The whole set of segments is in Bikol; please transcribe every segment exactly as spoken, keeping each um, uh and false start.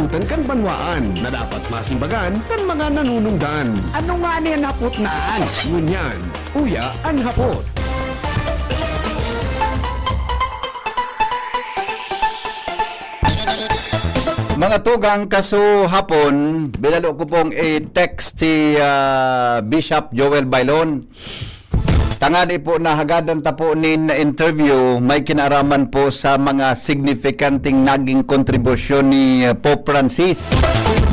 Kan kan banwaan na dapat masimbagan kan mga nanunungdan. Ano nga ni an hapot na an? Ngunyan, uya an hapot. Mga tugang, kasuhapon, binalo ko pong i-text si, ah, Bishop Joel Bailon. Tangani po na hagadan ta po nin interview, may kinaaraman po sa mga signifikanteng naging kontribusyon ni, uh, Pope Francis,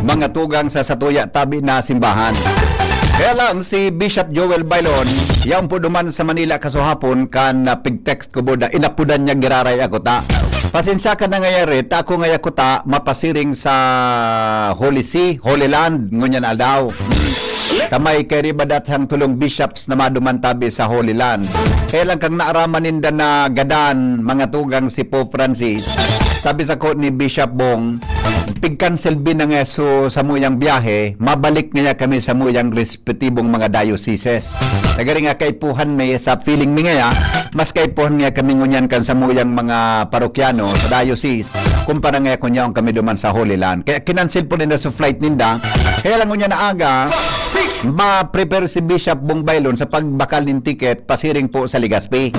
mga tugang sa satuya tabi na simbahan. Kaya lang si Bishop Joel Bailon, yaon po duman sa Manila kasuhapon kan, uh, pig-text ko buda, inapodan niya giraray ako ta. Pasensya ka na ngaya, Rit, ako ngaya ko ta, mapasiring sa Holy See, Holy Land, ngunyan aldaw. Tamay kay ribadat sang tulong bishops na maduman tabi sa Holy Land. Kaya lang kang naaraman ninda na gadan, mga tugang si Pope Francis. Sabi sako ni Bishop Bong, pig-cancel bi na nga so, sa muyang biyahe, mabalik ngaya kami sa muyang respetibong mga dioceses. Nagari nga kaipuhan mi sa feeling mi ngaya, mas kaipuhan ngaya kami ngunyan kan sa muyang mga parokyano sa diocese, kumpara ngaya kun yaon kami duman sa Holy Land. Kaya kinansel po ninda sa flight ninda. Kaya lang ngunyan na aga, ma-prepare si Bishop Bong Bailon sa pagbakal nin ticket pasiring po sa Legazpi.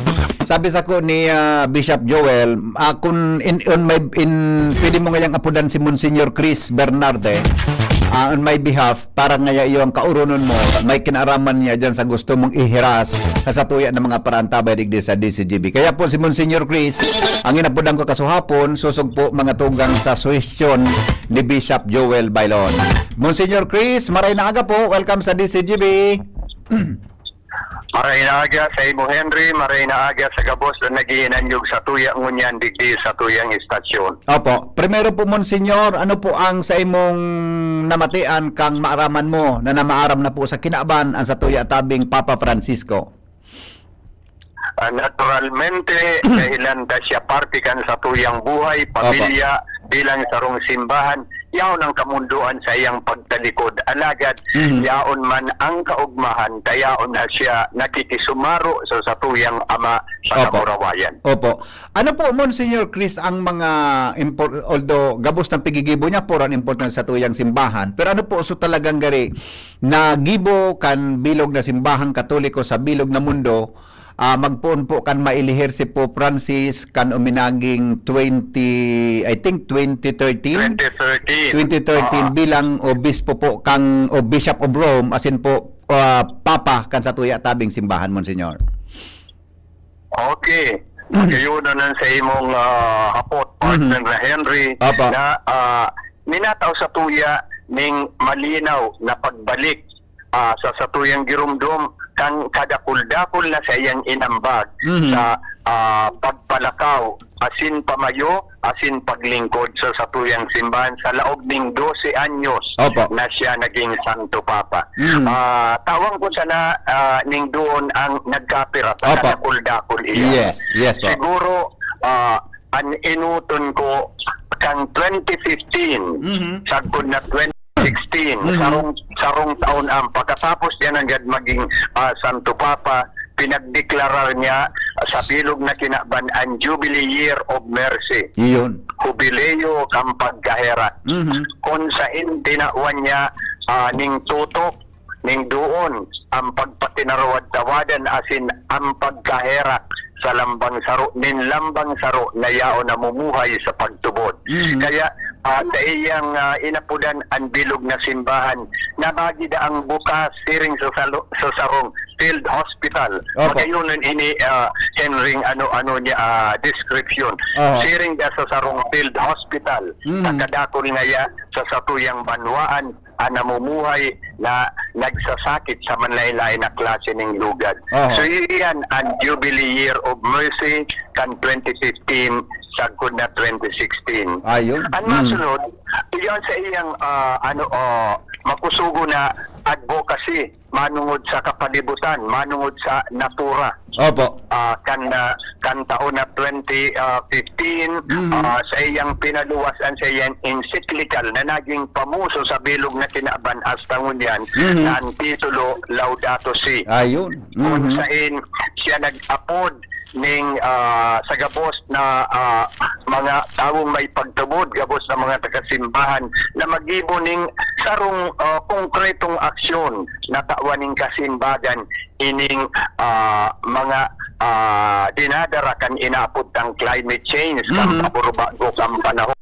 Sabi sako ni, ah, Bishop Joel, ah, kun in, on my, in, pwede mo ngayang apodan si Monsignor Chris Bernarde, ah, on my behalf, para ngaya iyo ang kauronon mo, may kinaaraman niya diyan sa gusto mong ihiras sa satuya ng mga paraantabay digdi sa D C G B. Kaya po si Monsignor Chris, ang inapodan ko kasuhapon, susog po mga tugang sa suhestyon ni Bishop Joel Bailon. Monsignor Chris, maray na aga po. Welcome sa D C G B. Maray na aga sa imo, Henry. Maray na aga sa gabos na nag-iinanyog sa tuya ngunyan digdi sa tuyang istasyon. Opo. Primero po, Monsignor, ano po ang sa imong namatian kang maaraman mo na namaaram na po sa kinaban ang sa tuya tabing Papa Francisco? Ah, naturalmente, dahilan ta siya parte kan sa tuyang buhay, Opo. pamilya, bilang sarong simbahan, yaon ang kamundoan sa iyang pagtalikod. Alagad, Mhm. yaon man ang kaugmahan, ta yaon na siya nakikisumaro sa satuyang Ama sa Opo. kamurawayan. Opo. Ano po, Monsignor Chris, ang mga impor-, although gabos ng pigigibo niya, puro ang importante sa tuyang simbahan, pero ano po, so talagang gari, na gibo kan bilog na simbahang Katoliko sa bilog na mundo, ah, magpoon po kan mailihir si Pope Francis kan uminaging twenty, I think twenty thirteen? Twenty thirteen. Twenty thirteen, Oo. bilang obispo po kang, o Bishop of Rome, asin po, ah, Papa kan satuya tabing simbahan, Monsignor. Okay. Magayon na sa imong, ah, hapot, Mhm. partner na Henry, Apa. na, ah, minataw sa tuya ning malinaw na pagbalik, ah, sa satuyang giromdom kan kadakul-dakul na sa iyang inambag Mhm. sa, ah, pagpalakaw, asin pamayo, asin paglingkod sa satuyang simbahan sa laog ning dose anyos Opo. na siya naging Santo Papa. Mhm. Ah, tawan ko sana, ah, ning doon ang nagkapira sa Opo. kadakul-dakul iyan. Yes, yes po. Siguro, ah, an enoton ko kan twenty fifteen, Mhm. sagkod na twenty sixteen, Mhm. sarong, sarong taon ang pagkatapos niya nanggad maging, ah, Santo Papa, pinagdeklarar niya sa bilog na kinaban an Jubilee Year of Mercy. Iyon. Hubileo kan pagkaherak. Mhm. Kun saen tinawan niya, ah, ning tutok, ning doon, ang pagpakinarawad-tawadan asin ang pagkaherak sa lambang saro, nin lambang saro na yaon namumuhay sa pagtubod. Mhm. Kaya, ah, sa iyang, ah, inapodan an bilog na simbahan, nabagi da ang bukas siring sa salo-, sa sarong field hospital. Opo. Magayon ini, ah, Henry, ano, ano niya, ah, description. Oho. Siring da sa sarong field hospital. Mhm. Sa kadakul ngaya sa satuyang banwaan, ah, namumuhay na nagsasakit sa manlain-lain na klase ning lugad. Oho. So, iyan ang Jubilee Year of Mercy kan twenty fifteen sagkod na twenty sixteen. Ayun. Ang Mm. masunod, iyan sa iyang, ah, ano, ah, makusugo na advocacy manungod sa kapalibutan, manungod sa natura. Opo. Ah, kan, ah, kan taon na twenty, ah, fifteen, Mhm. ah, sa iyang pinaluwas an sa iyang encyclical na naging pamuso sa bilog na kinaban hasta ngunyan Mhm. na ang titulo, Laudato Si. Ayun. Kung Mhm. sain siya nag-apod ning, ah, sa gabos na, ah, mga tawong may pagtubod, gabos na mga taga-simbahan na maggibo ning sarong, ah, konkretong aksyon na tawan ning kasimbagan ining, ah, mga, ah, dinadara kan inaapod tang climate change, kan Mhm. pagbabago kan panahon.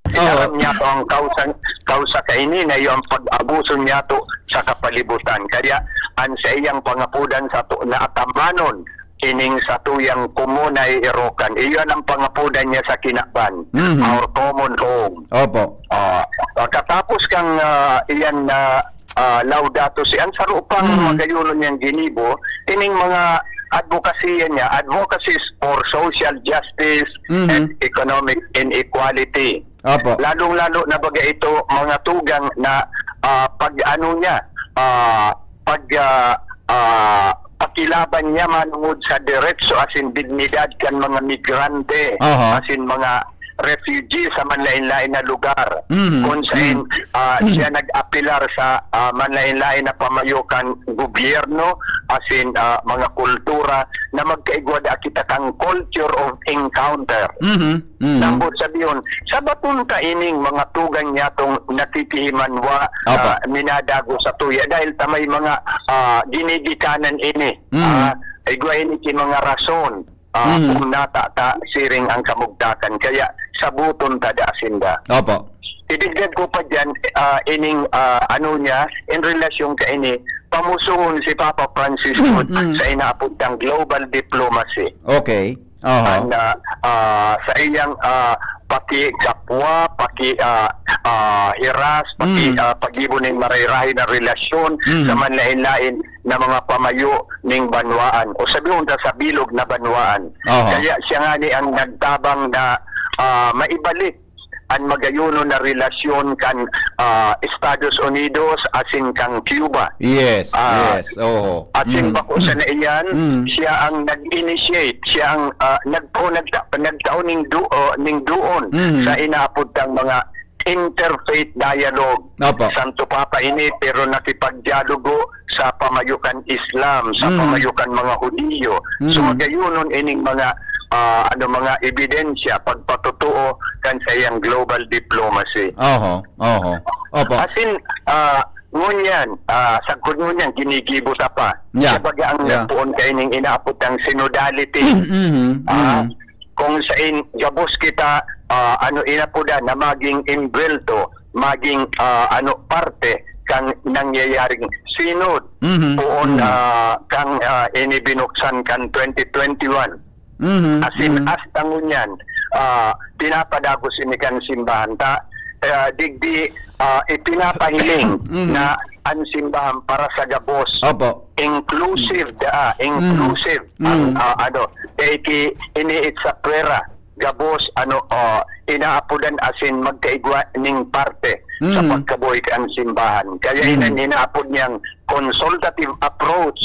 Oo. Inaram niya to ang kausa, kausa kaini na iyo ang pag-abuso niya to sa kapalibutan. Kaya ang saiyang pangapodan sato na atamanon ining satuyang komunay Irokan. Iyan ang pangapodan niya sa kinaban, Mhm. our common home. Opo. Ah, pagkatapos kang, ah, iyan na, ah, Laudato Si, ang saro pang Mhm. magayonon niyang ginibo, ining mga advokasya niya, advocacies for social justice Mhm. and economic inequality. Opo. Lalong-lalo na baga ito mga tugang na, ah, pag-ano niya, ah, pag, ah, ah, pakilaban niya manungod sa diretso asin dignidad kan mga migrante, Aha. asin mga refugee sa manlain-lain na lugar. Mhm. Kung sain, Mhm. ah, siya nag-apelar sa, ah, manlain-lain na pamayo kan gobyerno, asin, ah, mga kultura na magkaigwa da kita kan culture of encounter. Mhm. Mhm. Sambot sabihon, sa baton ta ining mga tugang niyatong nakikihimanwa, Opo. ah, minadago sa tuya dahil ta may mga, ah, ginigikanan ini. Mhm. Ah, igwa ini ki mga rason, ah, Mhm. kung nata ta siring ang kamugtakan. Kaya sabuton ta da sinda. Opo. Idagdag ko pa diyan, ah, ining, ah, ano niya, in relasyon kaini, pamusuon si Papa Francisco Mhm. sa inaapod tang global diplomacy. Okay. Aha. An, ah, ah, sa iyang, ah, pakikapwa, paki, ah, ah, hiras, paki, Mm. ah, paggibo ning marayrahay na relasyon Mm. sa manlain-lain na mga pamayo ning banwaan o sabihon ta sa bilog na banwaan. Aha. Kaya siya ngani ang nagtabang na, ah, maibalik an magayonon na relasyon kan, ah, Estados Unidos asin kan Cuba. Yes, Ah, yes, oo. asin Mm. bako sana iyan, Mm. siya ang nag-initiate, siya ang, ah, nagpo-, nagta-, nagtao ning du-, oh, ning duon Mm. sa inaapod tang mga interfaith dialogue. Opo. Santo Papa ini, pero nakipagdialogo sa pamayo kan Islam, sa Mm. pamayo kan mga Hudiyo. So, Mm. magayonon ining mga, ah, ano, mga ebidensya, pagpatotoo kan saiyang global diplomacy. Oho, oho. Opo. Asin, ah, ngunyan, ah, sagkod ngunyan, ginigibo ta pa. Yeah. Siya baga ang Yeah. nagpoon kaining inaapod ang synodality. Mhm, Ah, mhm. kung sain gabos kita, ah, ano, inapodan na maging imbuwelto, maging, ah, ano, parte kan nangyayaring synod Mhm, poon, mhm. ah, kan, ah, ini binuksan kan twenty twenty-one. Mhm, Asin mhm. hasta ngunyan, ah, pinapadagos ini kan simbahan ta, ah, digdi, ah, ipinapahiling Mhm. na an simbahan para sa gabos. Opo. Inclusive, da, Mm. inclusive. Ang, Mm. ah, ano, dai ki ini it sa pwera, gabos, ano, ah, inaapodan asin magkaigwa ning parte sa Mm. pagkabuhi kan simbahan. Kaya Mm. inan inaapod niyang consultative approach,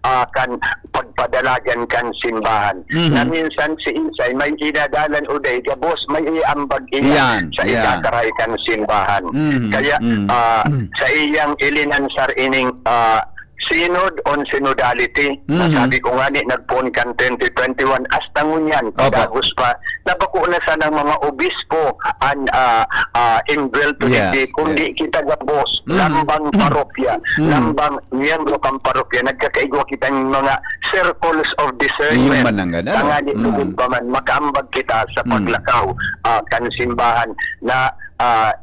ah, kan pagpadalagan kan simbahan. Mm. Na minsan si isay may inadalan o dai, gabos may iambag iyan Yan, sa yan. ikakaray kan simbahan. Mm, Kaya, mm. ah, Mm. sa iyang ilinansar ining, ah, synod on synodality, na Mhm. sabi ko nga ni, nagpoon kan twenty twenty-one, hasta ngunyan, Opo. padagos pa, na bako na sanang mga obispo an, ah, ah, inbuwelto Yes, digdi, kundi yes. kita gabos, Mhm. lambang parokya, Mhm. lambang miyembro kan parokya, nagkakaigwa kita nin mga circles of discernment. Yun man ang ganda, no? Tangani Mhm. lugod pa man, makaambag kita sa Mhm. paglakaw, ah, kan simbahan na, ah,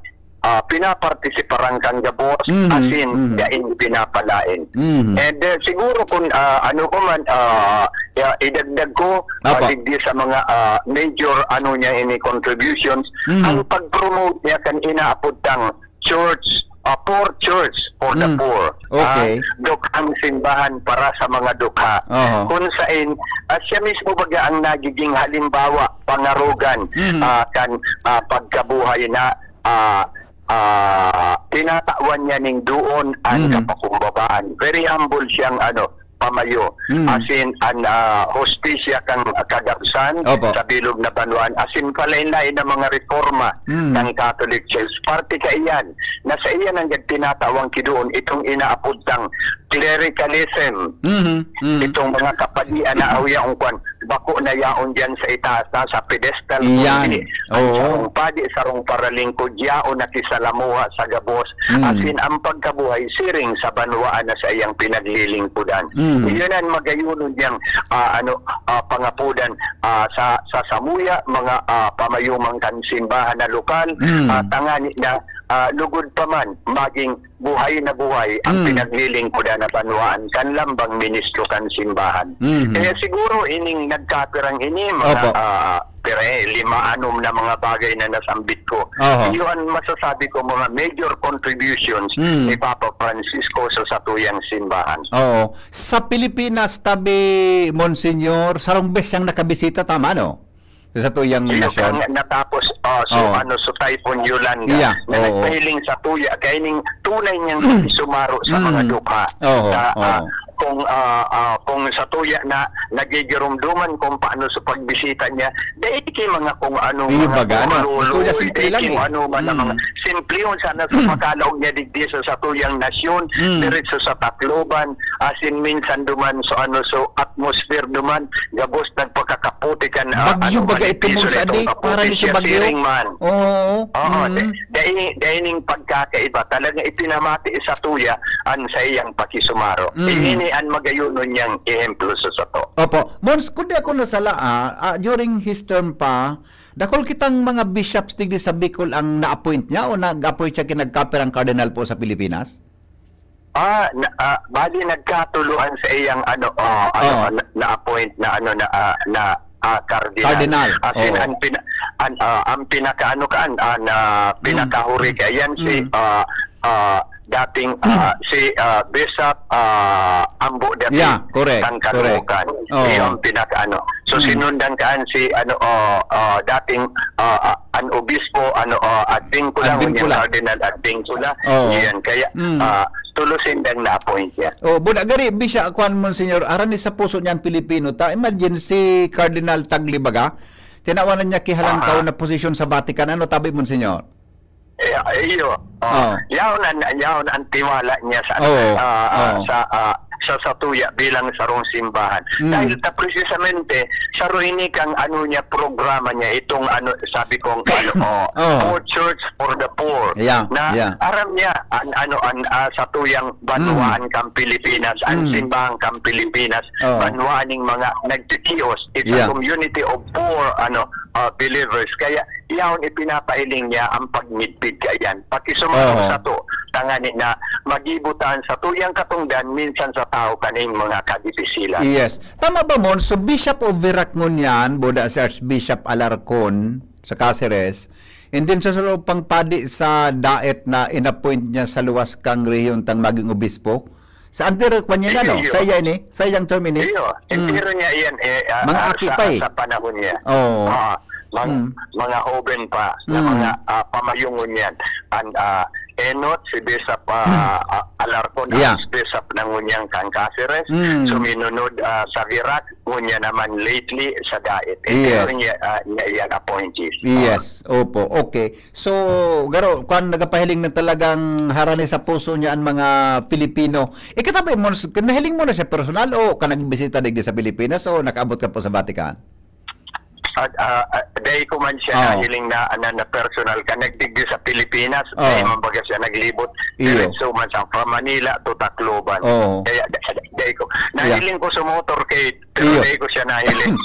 ah, pinapartisiparan kan gabos, Mhm, asin mhm. daing pinapalain. Mhm. And, eh, siguro kung, ah, ano ko man, ah, ya, idagdag ko, Apo. ah, digdi sa mga, ah, major, ano niya ini, contributions, Mhm. ang pag-promote niya kan inaapod tang church, ah, poor church for the Mm. poor. Okay. Ah, dukhang simbahan para sa mga dukha. Oho. Kung sain, ah, siya mismo baga ang nagiging halimbawa, pangarogan, Mhm. ah, kan, ah, pagkabuhay na ah, ah, tinatawan niya ning duon an Mhm. kapakumbabaan. Very humble siyang, ano, pamayo. Mhm. Asin an, ah, hustisya kan kagabsan Opo. sa bilog na banwaan. Asin palain-lain na mga reforma Mhm. kan Catholic Church. Parte kaiyan na sa iyan nanggad tinatawan ki duon itong inaapod tang clericalism. Mhm, mhm. Itong mga kapadian na awi ang kwan, bako na yaon diyan sa itaas na, sa pedestal, Iyan. kundi ang Oo. sarong padi, sarong paralingkod, yaon nakisalamuha sa gabos. Mm. Asin ang pagkabuhay siring sa banwaan na sa iyang pinaglilingkodan. Mm. Iyon ang magayunon niyang, ah, ano, ah, pangapodan, ah, sa, sa samuya, mga, ah, pamayumang kan simbahan na lokal, Mm. ah, tangani na, ah, lugod pa man, maging buhay na buhay ang Mm. pinaglilingkodan na banwaan kan lambang ministro kan simbahan. Mhm. Kaya siguro ining nagkapirang ini, mga, Opo. ah, pira, eh, lima, anom na mga bagay na nasambit ko. Oho. Iyo ang masasabi ko, mga major contributions Mm. ni Papa Francisco sa satuyang simbahan. Oo. Sa Pilipinas, tabi, Monsignor, sarong bes siyang nakabisita, tama, no? Sa satuyang Iyo nasyon? kang natapos, ah, so, Oo. ano, so Typhoon Yolanda, Iya, na oo. nagpahiling sa tuya, kaya ning tunay niyang Mm. sumaro sa mga Mm. dukha Oo, sa, ah, oo. kung, ah, ah, kung sa tuya na nagigirumduman kung paano sa pagbisita niya, dai ki mga kung anong Iyo mga baga, ano? pululuy, Tuya simple dai lang ki eh. ano man ang Mm. mga simple yun. Sana sa Mm. makalaog niya digdi sa satuyang nasyon, Mm. diretso sa Tacloban, asin minsan duman sa ano, so atmosphere duman, gabos nagpakakaputi kan, ah, Bagyo ano, baga ito, manipis Mons, itong adi? kaputi Para ni sa siya, bagyo? siring man. Oo. Oo, Mm. da-, dai, dai ning pagkakaiba. Talagang ipinamati sa tuya an saiyang pakisumaro. Mm. Ini an magayunon niyang ehemplo sa sato. Opo. Mons, kung di ako nasala, ah, ah, during his term pa, dakul kitang mga bishops digdi sa Bicol ang na-appoint niya o nag-appoint siya kin nagkapirang cardinal po sa Pilipinas? Ah, na, ah, bali nagkatuloan sa iyang ano, ah, ano, Oo. na, na-appoint na ano, na, ah, na, ah, cardinal. Cardinal. As in, Oo. ang pina-, an, ah, ang pinakaano kaan, ah, na Mm. pinakahuri kaya yan si, Mm. ah, ah, dating, ah, Mm. si, ah, Bishop, ah, Ambo David Yeah, correct, ng correct. Caloocan. Oo. Iyo ang pinakaano. So, Mm. sinundan kaan si, ano, oh, ah, dating, ah, ah, an obispo, ano, ah, Advincula, Advincula. ngunyan Cardinal Advincula. Oo. Yan, kaya, Mm. ah, tulo sindang na-appoint niya. Oh, buda gari, bisya, kuwan, Monsignor, aram ni sa puso niyan Pilipino ta. Imagine si Cardinal Tagle baga, tinawanan niya ki halangkaw Ah, ah. na posisyon sa Vatican. Ano tabi, Monsignor? Eh, iyo. Oh. Oh. Yaon an, yaon an tiwala niya sa, Oh. ah, ah, Oh. sa, ah, sa satuya bilang sarong simbahan. Mm. Dahil ta precisamente, saro ini kang ano niya, programa niya, itong ano, sabi kong ano, oh, Oh. for church, for the poor. Yeah, Na yeah. aram niya, an, ano, an, ah, satuyang banwaan Mm. kang Pilipinas, an Mm. simbahang kang Pilipinas, Oh. banwaan ning mga nagkikios. It's Yeah. a community of poor, ano, ah, believers. Kaya, yaon ipinapahiling niya ang pagmidbid kaiyan. Pakisumaro Oo. sato, tangani na magibo ta an satuyang katongdan, minsan sa tawo kaning mga kadipisilan. Yes. Tama ba, Mon? So, Bishop of Virac ngunyan, buda si Archbishop Alarcon sa Caceres, and then sa sarong pang padi sa Daet na inappoint niya sa luwas kang rehiyon tang maging obispo, sa anterior pa niya, Iyo, ano? iyo. Sa iya ini? Sa iyang term ini? Iyo, Mm. entero niya iyan, eh, ah, Mga ah, aki sa, pa eh. sa panahon niya. Oo. Ah, mang-, Mm. mga hoben pa na Mm. mga, ah, pamayungon yan. An, ah, enot, si Bishop, ah, Mm. ah, Alarcon, Yeah. Archbishop na ngunyan kan Caceres. Mm. Suminunod, ah, sa Virac, ngunyan naman lately sa Daet. Entero Yes. niya, ah, niya iyan appointees. Yes, opo. Okay. So, garo, kwan, nagapahiling na talagang harani sa puso niya ang mga Pilipino. Ikatabi mo, nahiling mo na siya personal o ka nagbisita digdi sa Pilipinas o nakaabot ka po sa Vatican? At, ah, ah, dai ko man siya Oo. nahiling na, na, na personal ka nagdigdi sa Pilipinas, Oo. dai man baga siya naglibot. Iyo. Diretso man sa, from Manila to Tacloban. Oo. Kaya, da-, da-, dai ko. Iya. Nahiling ko sa motorcade, pero Iyo. dai ko siya nahiling.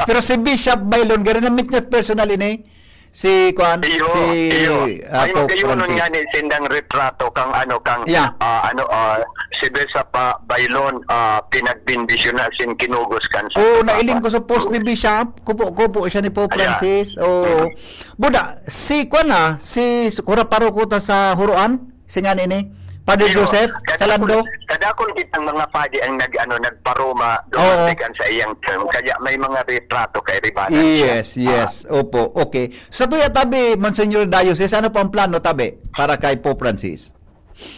Pero si Bishop Baylon, garo na-meet niya personal ini? Si, kuan, Iyo, si, iyo. ah, May Pope magayunon Francis. nga ni sindang retrato kang, ano, kang, Yeah. ah, ano, ah, si Bishop, ah, Baylon, ah, pinagbendisyon na sin kinugos kan Oh, Santo nailing Papa. ko sa post ni Bishop. Kupo, kupo siya ni Pope Ayan. Francis. Oo. Mm. Buda, si, kuan na, si, si Kura Paroko ta sa Huroan, si nga nini, Father Iyo, Joseph, kadakul-, Salando. kadakul kitang mga padi ang nag-, ano, nagparoma, Oo. dumating sa iyang term. Kaya may mga retrato kay Ribana siya. Yes, yes. Ah. Opo, okay. Sa tuya tabi, Monsignor Diocese, ano po ang plano tabi para kay Pope Francis?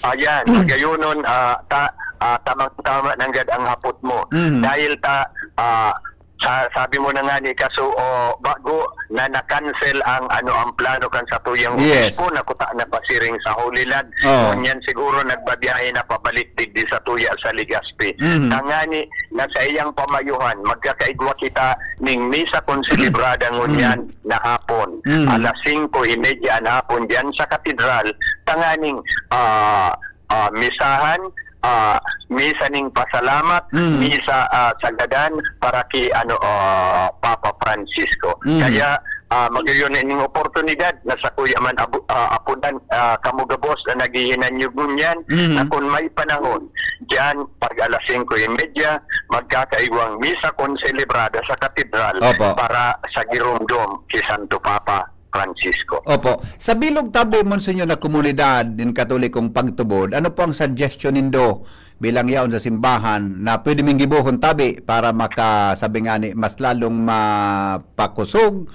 Ayan, magayunon, ah, ta-, ah, tamang-tama nanggad ang hapot mo. Mhm. Dahil ta, ah, Sa, sabi mo na nga ni Kaso, o, bago na na-cancel ang, ano, ang plano kan satuyang Yes. obispo, nakuta na pasiring sa Holy Land. Oo. Ngunyan siguro nagbabiyahe na pabalik digdi sa tuya sa Legazpi. Mhm. Tangani na sa iyang pamayuhan, magkakaigwa kita ning misa konselebrada ngunyan na hapon. Mhm. Alas singko y media an hapon diyan sa katedral, tanganing, ah, ah, misahan, ah, misa ning pasalamat, Mm. misa, ah, sagadan para ki, ano, ah, Papa Francisco. Mm. Kaya, ah, magayon na ining oportunidad na sakuya man abu-, ah, apudan, ah, kamo gabos na naghihinanyog ngunyan, Mm. na kun may panahon, diyan, pag alas singko y media, magkakaigwang misa konselebrada sa katedral Opo. para sa giromdom ki Santo Papa Francisco. Opo. Sa bilog tabi, Monsignor, na komunidad nin Katolikong pagtubod, ano po ang suggestion nindo bilang yaon sa simbahan na pwede ming gibohon tabi para maka, sabi nga ni, mas lalong mapakusog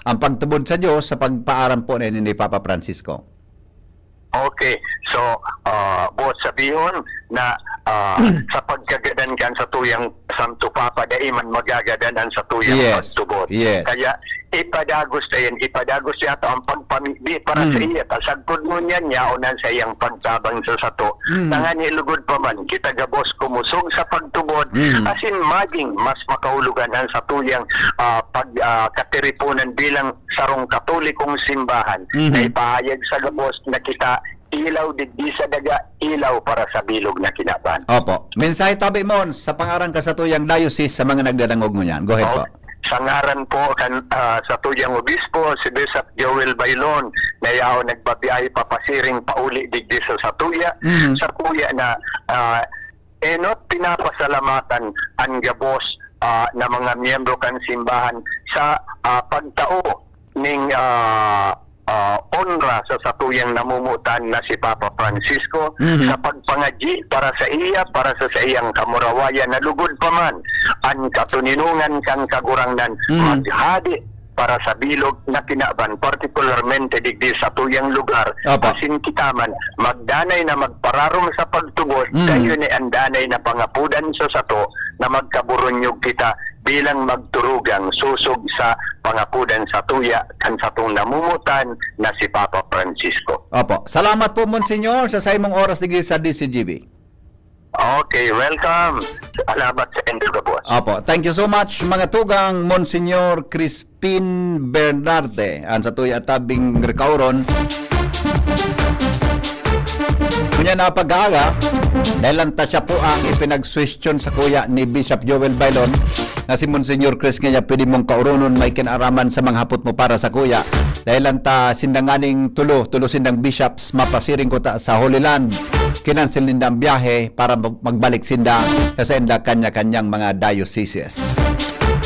ang pagtubod sa Diyos sa pagpaaram po na ni Papa Francisco? Okay. So, ah, buot sabihon na, ah, sa pagkagadan kan satuyang Santo Papa, dai man magagadan ang satuyang Yes. pagtubod. Yes. Kaya ipadagos na yan, ipadagos yata ang pagpamibi para Mm. sa iya. Ta sagkod mo niyan, yaon ang sa iyang pagtabang sa sato. Mm. Tangani lugod pa man, kita gabos kumusog sa pagtubod, Mm. asin maging mas makahulugan ang satuyang, ah, pag, ah, katiriponan bilang sarong Katolikong simbahan Mhm. na ipahayag sa gabos na kita ilaw digdi sa daga, ilaw para sa bilog na kinaban. Opo. Mensahe tabi, Mon, sa pangaran ka sa tuyang diocese sa mga nagdadangog ngunyan. Go ahead po. Sa ngaran po kan, ah, sa tuyang obispo, si Bishop Joel Bailon, na yaon nagbabiyahe papasiring pauli digdi sa satuya. Mhm. Sa kuya na, ah, enot pinapasalamatan an gabos, ah, na mga miyembro kan simbahan sa, ah, pagtao ning, ah, ah, onra sa satuyang namomotan na si Papa Francisco, Mhm. sa pagpangadyi para sa iya, para sa saiyang kamurawayan na lugod pa man an katoninongan kan Kagurangnan Mhm. maghade para sa bilog na kinaban, partikularmente digdi sa tuyang lugar. Opo. Asin kita man, magdanay na magpararom sa pagtubod, Mhm. kayo ni ang danay na pangapudan sa sato na magkaburunyog kita bilang magturugang sosog sa pangapudan sa tuya kan satong namomotan na si Papa Francisco. Opo. Salamat po, Monsignor, sa saimong oras digdi sa D C G B. Okay, welcome. Salamat sa indo gabos. Opo. Thank you so much, mga tugang, Monsignor Crispin Bernarte, ang sa tuya tabing Recauron. Kunya na pag-aaga, dahil lang ta siya po ang ipinag-suwestiyon sa kuya ni Bishop Joel Bailon, na si Monsignor Chris nga pwede mong kauronon, may kinaraman sa mga hapot mo para sa kuya. Dahil lang ta sindanganing tulo, tulo sindang bishops, mapasiring ko ta sa Holy Land. Kinansel ninda ang biyahe para mag-, magbalik sinda sa sainda kanya-kanyang mga dioceses.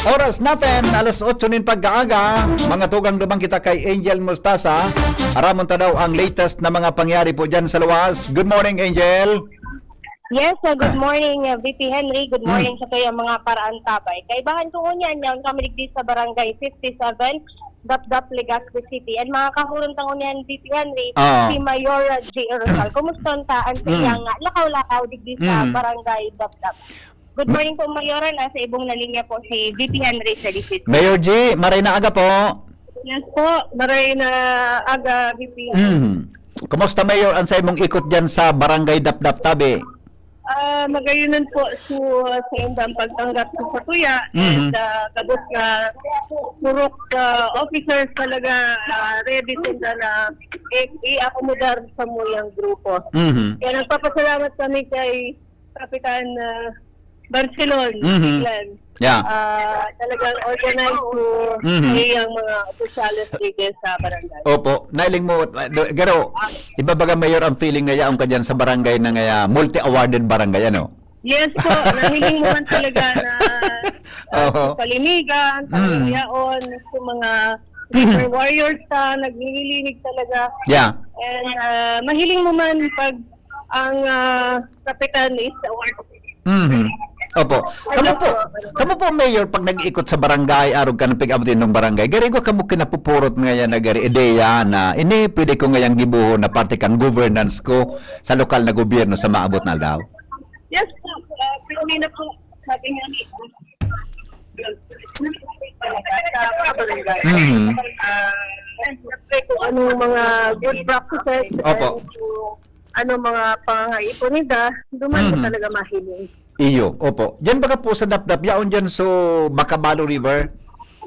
Oras natin, alas otso nin pagkaaga, mga tugang, dumang kita kay Angel Mustasa. Aramon ta daw ang latest na mga pangyari po dyan sa luwas. Good morning, Angel. Yes, so good morning, uh, V P Henry. Good Mm. morning sa kayong mga paraantabay. Kaibahan ko ngunyan, yaon kami digdi sa Barangay fifty-seven, Dapdap, Legazpi City. And mga kahuron ta ngunyan, V P Henry, Ah. si Mayor, uh, J. Rosal. Kumusta ta ang sa Mm. iyang, uh, lakaw-lakaw digdi sa Mm. Barangay Dapdap? Good morning po, Mayor. Nasa ibong na linya po si V P Henry sa D C. Mayor G, maray na aga po. Yes po, maray na aga, V P. Mm. Kumusta, Mayor, ang sa imong ikot dyan sa Barangay Dapdap tabi? Ah, magayunan po su sa indang pagtanggap sa satuya Mhm. and, ah, gabos na purok, ah, officers talaga, ah, ready sila na i- i-accommodar sa muyang grupo. Mhm. Kaya nagpapasalamat kami kay Kapitan, ah, Barcelon, Mhm. Glenn. Yeah. Ah, talagang organized to Mhm. sa iyang mga opisyales dito sa barangay. Opo, nailing mo, uh, do- garo, ibabaga, Mayor, ang feeling na yaon ka dyan sa barangay na ngaya, multi-awarded barangay, ano? Yes po, nahiling mo man talaga na, ah, Oho. sa palinigan, Mm. yaon, sa mga river warriors ta, naglilinig talaga. Yeah. And, ah, mahiling mo man pag ang, ah, kapitan is award. Mhm. Opo. Kamo po, kamo po, Mayor, pag nag-ikot sa barangay, arog ka ng pig-abot inyong barangay, gari ko kamo kinapupurot ngayon na gari ideya na ini pwede ko ngayang gibuhon na parte kang governance ko sa lokal na gobyerno sa maabot na aldaw? Yes po, ah, pero may na po, sabi nga ni, Mhm. Ah, siyempre, kung anong mga good practices, Opo. and kung ano mga pangangaipo nila, duman mo Mhm. talaga mahiling. Iyo, opo. Diyan baga po sa Dapdap, yaon diyan so Macabalo River?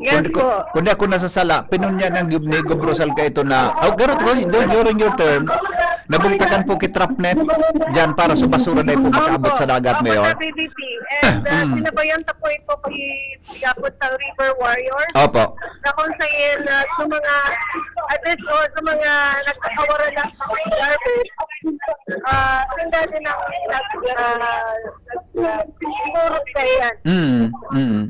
Yes Kundi, ku- po. kundi ako nasasala, pinunyan ng gub-, ni Gob Rosal ka ito na, oh, garot ko, during, during your term, nabugtakan po ki Trapnet diyan para sa basura na po makaabot Opo. sa dagat, Opo, Mayor. sa B B P. And, uh, Mm. sinabayan ta po ito kay Yapot ng River Warrior. Opo. Na kung saan, uh, sa mga, at least, o sa mga nagkakawaran ng garbage, ah, sila din ang nag-, ah, nag-, ah, siguro kaya. Mm, mm.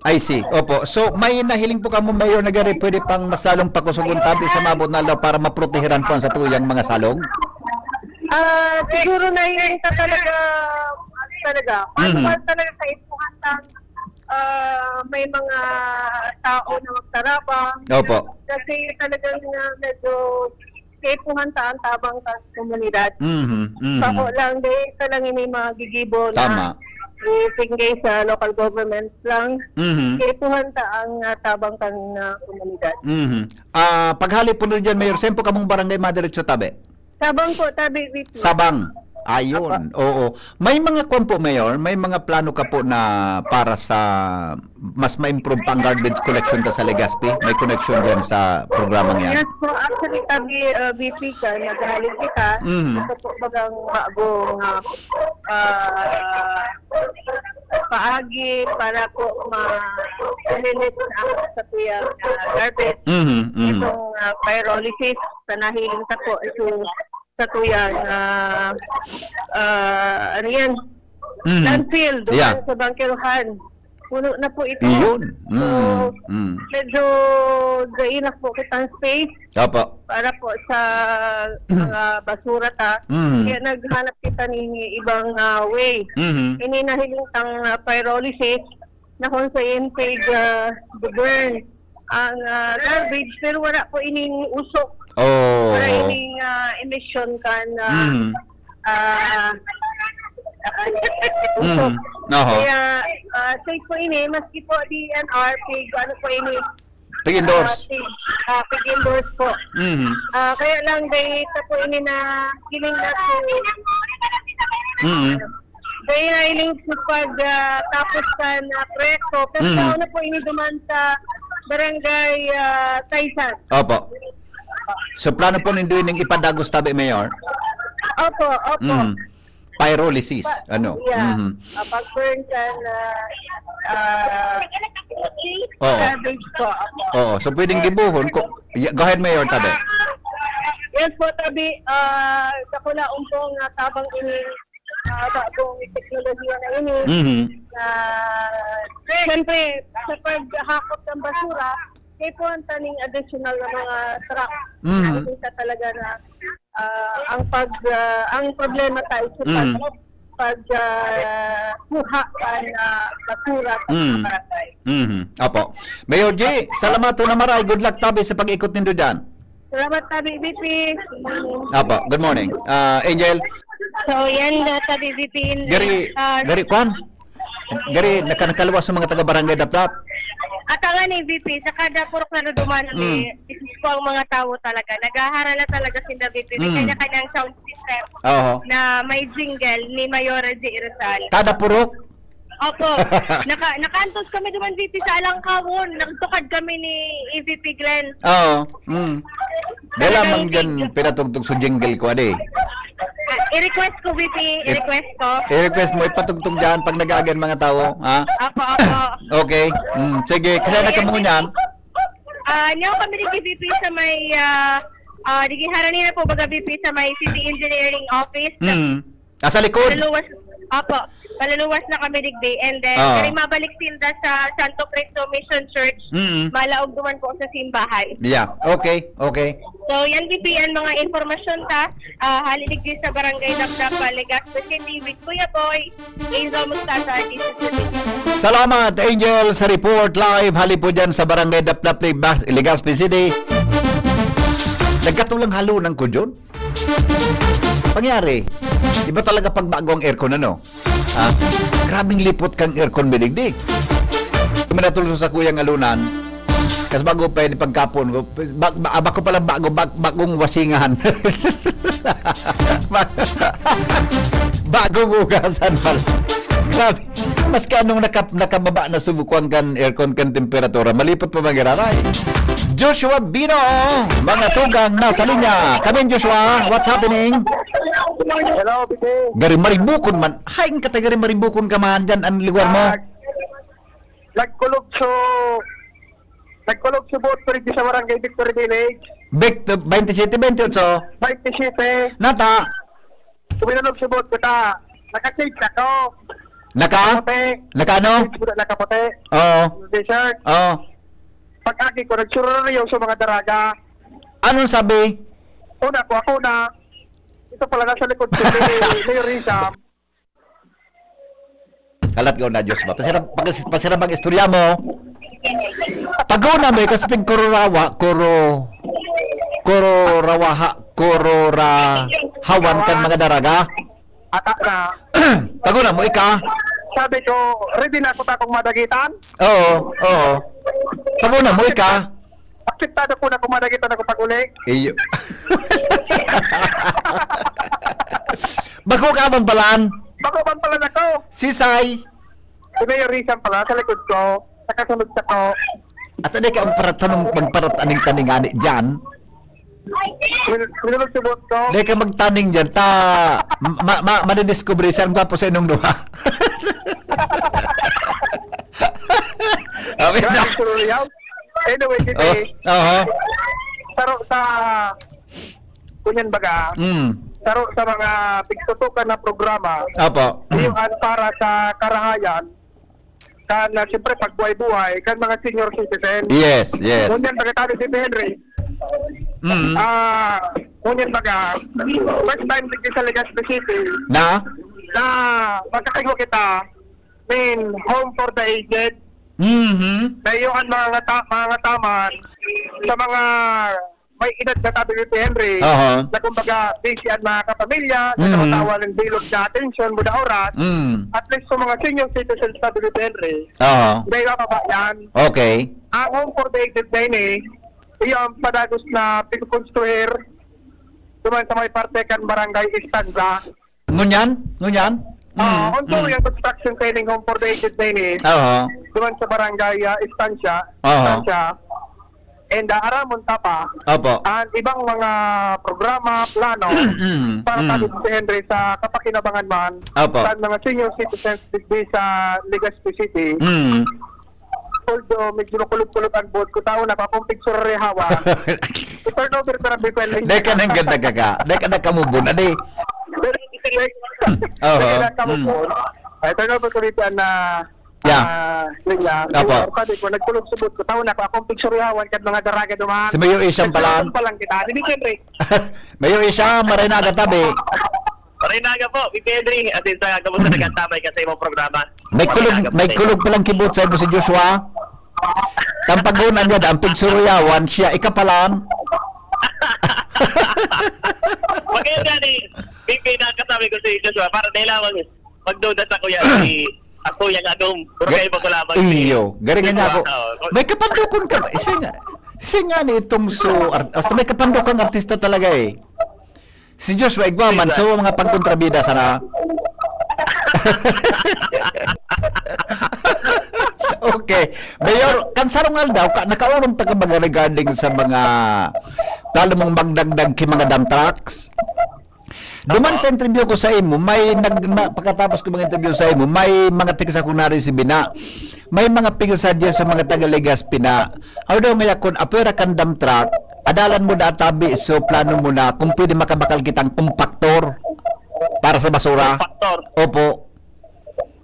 I see. Opo. So, may nahiling po kamo, Mayor, na gari pwede pang masalong pakusugon tabi sa maabot na aldaw para maproteheran po ang satuyang mga salog? Ah, siguro nahiling ka talaga, ano talaga, paano Mhm. ba talaga sa ipuhan ng, ah, may mga tao na magtarabang? Opo. Kasi talagang, ah, medyo kaipuhan ta ang tabang kan komunidad. Mhm, mhm. Bako lang, di, isa lang ini magigibo na Tama. ipinggay sa local government lang. Mhm. Kaipuhan ta ang, ah, tabang kan, ah, komunidad. Mhm. Ah, paghali po nun dyan, Mayor, saan po kamong barangay madiretso tabi? Sabang po, tabi, Vicky. Sabang. Ayun. Apo. Oo. May mga kwan po, Mayor, may mga plano ka po na para sa mas ma-improve pa ang garbage collection ka sa Legazpi? May connection dyan sa programang yan? Yes po, actually, tabi, uh, B P ka, naghahalig kita. Mhm. Ito po bagang bagong, uh, uh, paagi para po ma-, eliminate ang satuyang, uh, garbage. Mhm, mhm. Itong, uh, pyrolysis, sa nahiling ka po, itong satuyang, ah, ah, ano yan? Mm. Landfill, doon Yeah. sa Bangkerohan. Puno na po ito. Iyon. So, Mm, mm. medyo dainak po kitang space Opo. para po sa Mm. mga basura ta. Mm. Kaya naghanap kita ng ibang, ah, way. Mhm. Ini nahiling tang, ah, pyrolysis na kung saan pwede, ah, burn ang, ah, garbage, pero wala po ining usok. Oh. Wala ining, ah, emission kan, ah, Mm. ah, ah, usok. Mm. Oho. Kaya, ah, safe po ini, maski po D N R, pig, ano po ini, Pig-endorse. ah, pig, ah, pig-endorse po. Mm. Ah, kaya lang, dahil ito po ini na hiling na po. Mm. Dahil na ining pag, ah, tapos sa na proyekto, pero Mm. sa una po ini duman sa barangay, ah, Taysan. Opo. So, plano po nindo ining ipadagos tabi, Mayor? Opo, opo. Mm. Pyrolysis, Pa-, ano? yeah. Mhm. Ah, pag-burn ka na, ah, Oo. garbage po, opo. Oo, so pwedeng gibohon ko-, y-, go ahead, Mayor, tabi. Yes po, tabi, ah, sa kulaong po nga tabang ini, ah, bagong teknolohiya na ini, Mhm. na, siyempre, sa paghakot ng basura, kaipuhan ta ning additional na mga truck. Mhm. Nakikita talaga na, ah, ang pag, ah, ang problema tayo sa Mm. pag, pag, ah, kuha ka na basura sa Mm. mga barangay. Mhm. Opo. Mayor G, salamat ho na maray. Good luck tabi sa pag-ikot nindo dyan. Salamat, tabi, V P. Apo, good morning. Ah, Angel? So, yan, ah, tabi, V P, in, Gari, ah, gari, kwan? Gari, naka-, nakaluwas sa mga taga-barangay Daplap? At ang ani, V P, sa kada purok na duduman, Mm. eh, isis ko ang mga tao talaga. Naghaharala talaga sila, V P. May Mm. kanya-kanyang sound system Oho. na may jingle ni Mayora J. Rizal. Kada purok? Opo. Naka-, nakaantos kami duman, V P, sa Alangkawon. Nagtukad kami ni E V P Glenn. Oo. Mm. Dahil Talagang lamang dyan thank you. pinatugtog sa jingle ko, adi. Ah, i-request ko, V P. I-, I-request ko. i-request mo, ipatugtog dyan pag nag-aagan mga tao, ha? Opo, opo. Okay. Mm. Sige, kaya na kamo niyan. Ah, niyo kami ni V P sa may, ah, ah, digi harani na po baga V P sa may City Engineering Office. Mm. Ah, sa likod? Paluluwas, opo, paluluwas na kami digdi. And then, Ah. diri mabalik sinda sa Santo Cristo Mission Church. Mm. Malaog duman po sa simbahay. Yeah, okay, okay. So, yan, V P, ang mga impormasyon ta. Ah, hali digdi sa Barangay Daplap, Legazpi City with Kuya Boy, Angel Mustasa, D C City. Salamat, Angel, sa report live. Hali po dyan sa Barangay Daplap, Legazpi City. Nagkatulang halo ng kudyon. Pangyari, iba talaga pag bago ang aircon, ano? Ha? Grabing lipot kang aircon, biligdig. Kami natulog sa kuyang alunan. Kas bago pa yun, pagkapon ko, ba, ba, bako pala bago, bag, bagong wasingan. Bagong hugasan pala. Grabe. Maski anong naka-, nakababa na subukwan kan aircon kan temperatura, malipot pa magiraray. Joshua Bino, mga tugang nasa linya. Kamin Joshua, what's happening? Hello, Bibi. Gari maribukon man. Hain ka ta gari maribukon ka man dyan ang lugar mo. Nag- Nagkulog so Nagkulog so boot ko rin sa barangay Victory Village. Bek, twenty-seven, twenty-eight. twenty-seven. Nata, Kuminulog so boot ko ta. Naka-shades ako. naka? Kaputi. Naka ano? Shades ko na nakaputi. Oo. T-shirt. Oo. Pag-agi ko, nagsururiyaw sa mga daraga. Anong sabi? Una ko, ako na. Ito pala, nasa likod ko ni Mayor Isam. Kalat ka na, Diyos ba? Pasira, pas, pasira bang istorya mo? Paguna mo, ikaw sa pagkurorawa, kuro, kurorawaha, kurorahawan kan mga daraga. Ata na. Paguna mo, ika? Sabi ko, ready na ako ta akong madagitan. Oo, oo. Paguna mo, ika? Akseptado ko na kung madagitan ako pag-uli. Iyo. Bako ka bang palan? Bako bang palan ako? Sisay? Si Mayor Rizal pala, sa likod ko. Nakasunod sa ko. At di ka magparat-, tanong, magparat-aning-taning ani dyan? Min- Minulog subot ko. Di ka magtaning dyan, ta ma, ma, madidiscover siya ang gwapo sa inong duha. Amin na. Grabe, Suryaw. Anyway, Oh, Titi, aha. saro sa, kunyan baga, Mm. saro sa mga pigtutukan na programa, Apo. yung para sa karahayan, kan, uh, siyempre, pagbuhay-buhay, kan mga senior citizen. Yes, yes. Kunyan baga tayo, Titi Henry. Mm. Ah, kunyan baga, first time dito sa Legazpi City, Na? na makakagawa kita, I mean, home for the aged. Mhm. Na iyo ang mga ngata-, mga ngataman sa mga may edad na tabi ni Henry, Aha. na kumbaga busy ang mga kapamilya, Mhm. nagkakatawan ng bilog na atensyon, muda oras, Mm. at least sa mga senior citizens tabi ni Henry, Aha. dahil mababa yan. Okay. Ang home for the aged na ini, iyo ang padagos na pinukonstruir duman sa may parte kan Barangay Estancia. Ngunyan? Ngunyan? Ah, Mm, ongoing mm. Ang construction training home for the aged na ini, Aha. duman sa Barangay ah, Estancia, Aha. Estancia. And ah, aramon ta pa, Opo. ang ibang mga programa, plano, Mm, para mm. tabi ni Henry sa kapakinabangan man, Opo. sa mga senior citizens digdi sa Legazpi City. Mm. Although medyo makulog-kulog ang buhok ko, tao na, papumpig surrehawa. I-turnover ko na, Bibi Henry. Dahil ka nang ganda ka ka. Dahil ka nagkamubon. Adi. Oho. Dahil ka mo Mm. po. Ay, turnover ko dito na, Yeah. ah, yun nga. Apo. Sabi ko, nagkulog-subot ko, tao na, papumpig surrehawan, kad mga daraga duman. Si Mayor Isham pala. Nagkulog pa lang kita. Hindi, siyempre. Mayor Isham, maray na agad tabi. Maray na aga po, Bibi Henry. At sa kamusta nagkatamay ka sa imong programa? May kulog, Maray na aga po may sa inyo. kulog palang kibot sa imo si Joshua. Tampagon niya, ang pigsuruyawan, siya ikapalan. Pag-ayun nga ni Bibi, nakasama ko si Joshua. Para dahil lamang magduda sa kuya si ako yung agong. Pero kayo ba ko lamang si Iyo, garingan niya ako. Joshua, oh. May kapandukon ka ba? Isa nga, isa nga ni itong so, art, hasta may kapandukang artista talaga eh. Si Joshua Igwaman, so mga pagkontrabida sana. Okay. Mayor, kan sarong aldaw, ka, nakaurong ta ka baga regarding sa mga plano mong magdagdag ki mga dump trucks? Duman sa interview ko sa imo, may nag, na, pagkatapos ko mga interview sa imo, may mga text ako na-receive na. May mga pigsusuggest sa mga taga Legazpi na, "Aw daw ngaya kun apwera kan dump truck, adalan mo da tabi, so plano mo na kung pwede makabakal kitang compactor para sa basura." Factor. Opo.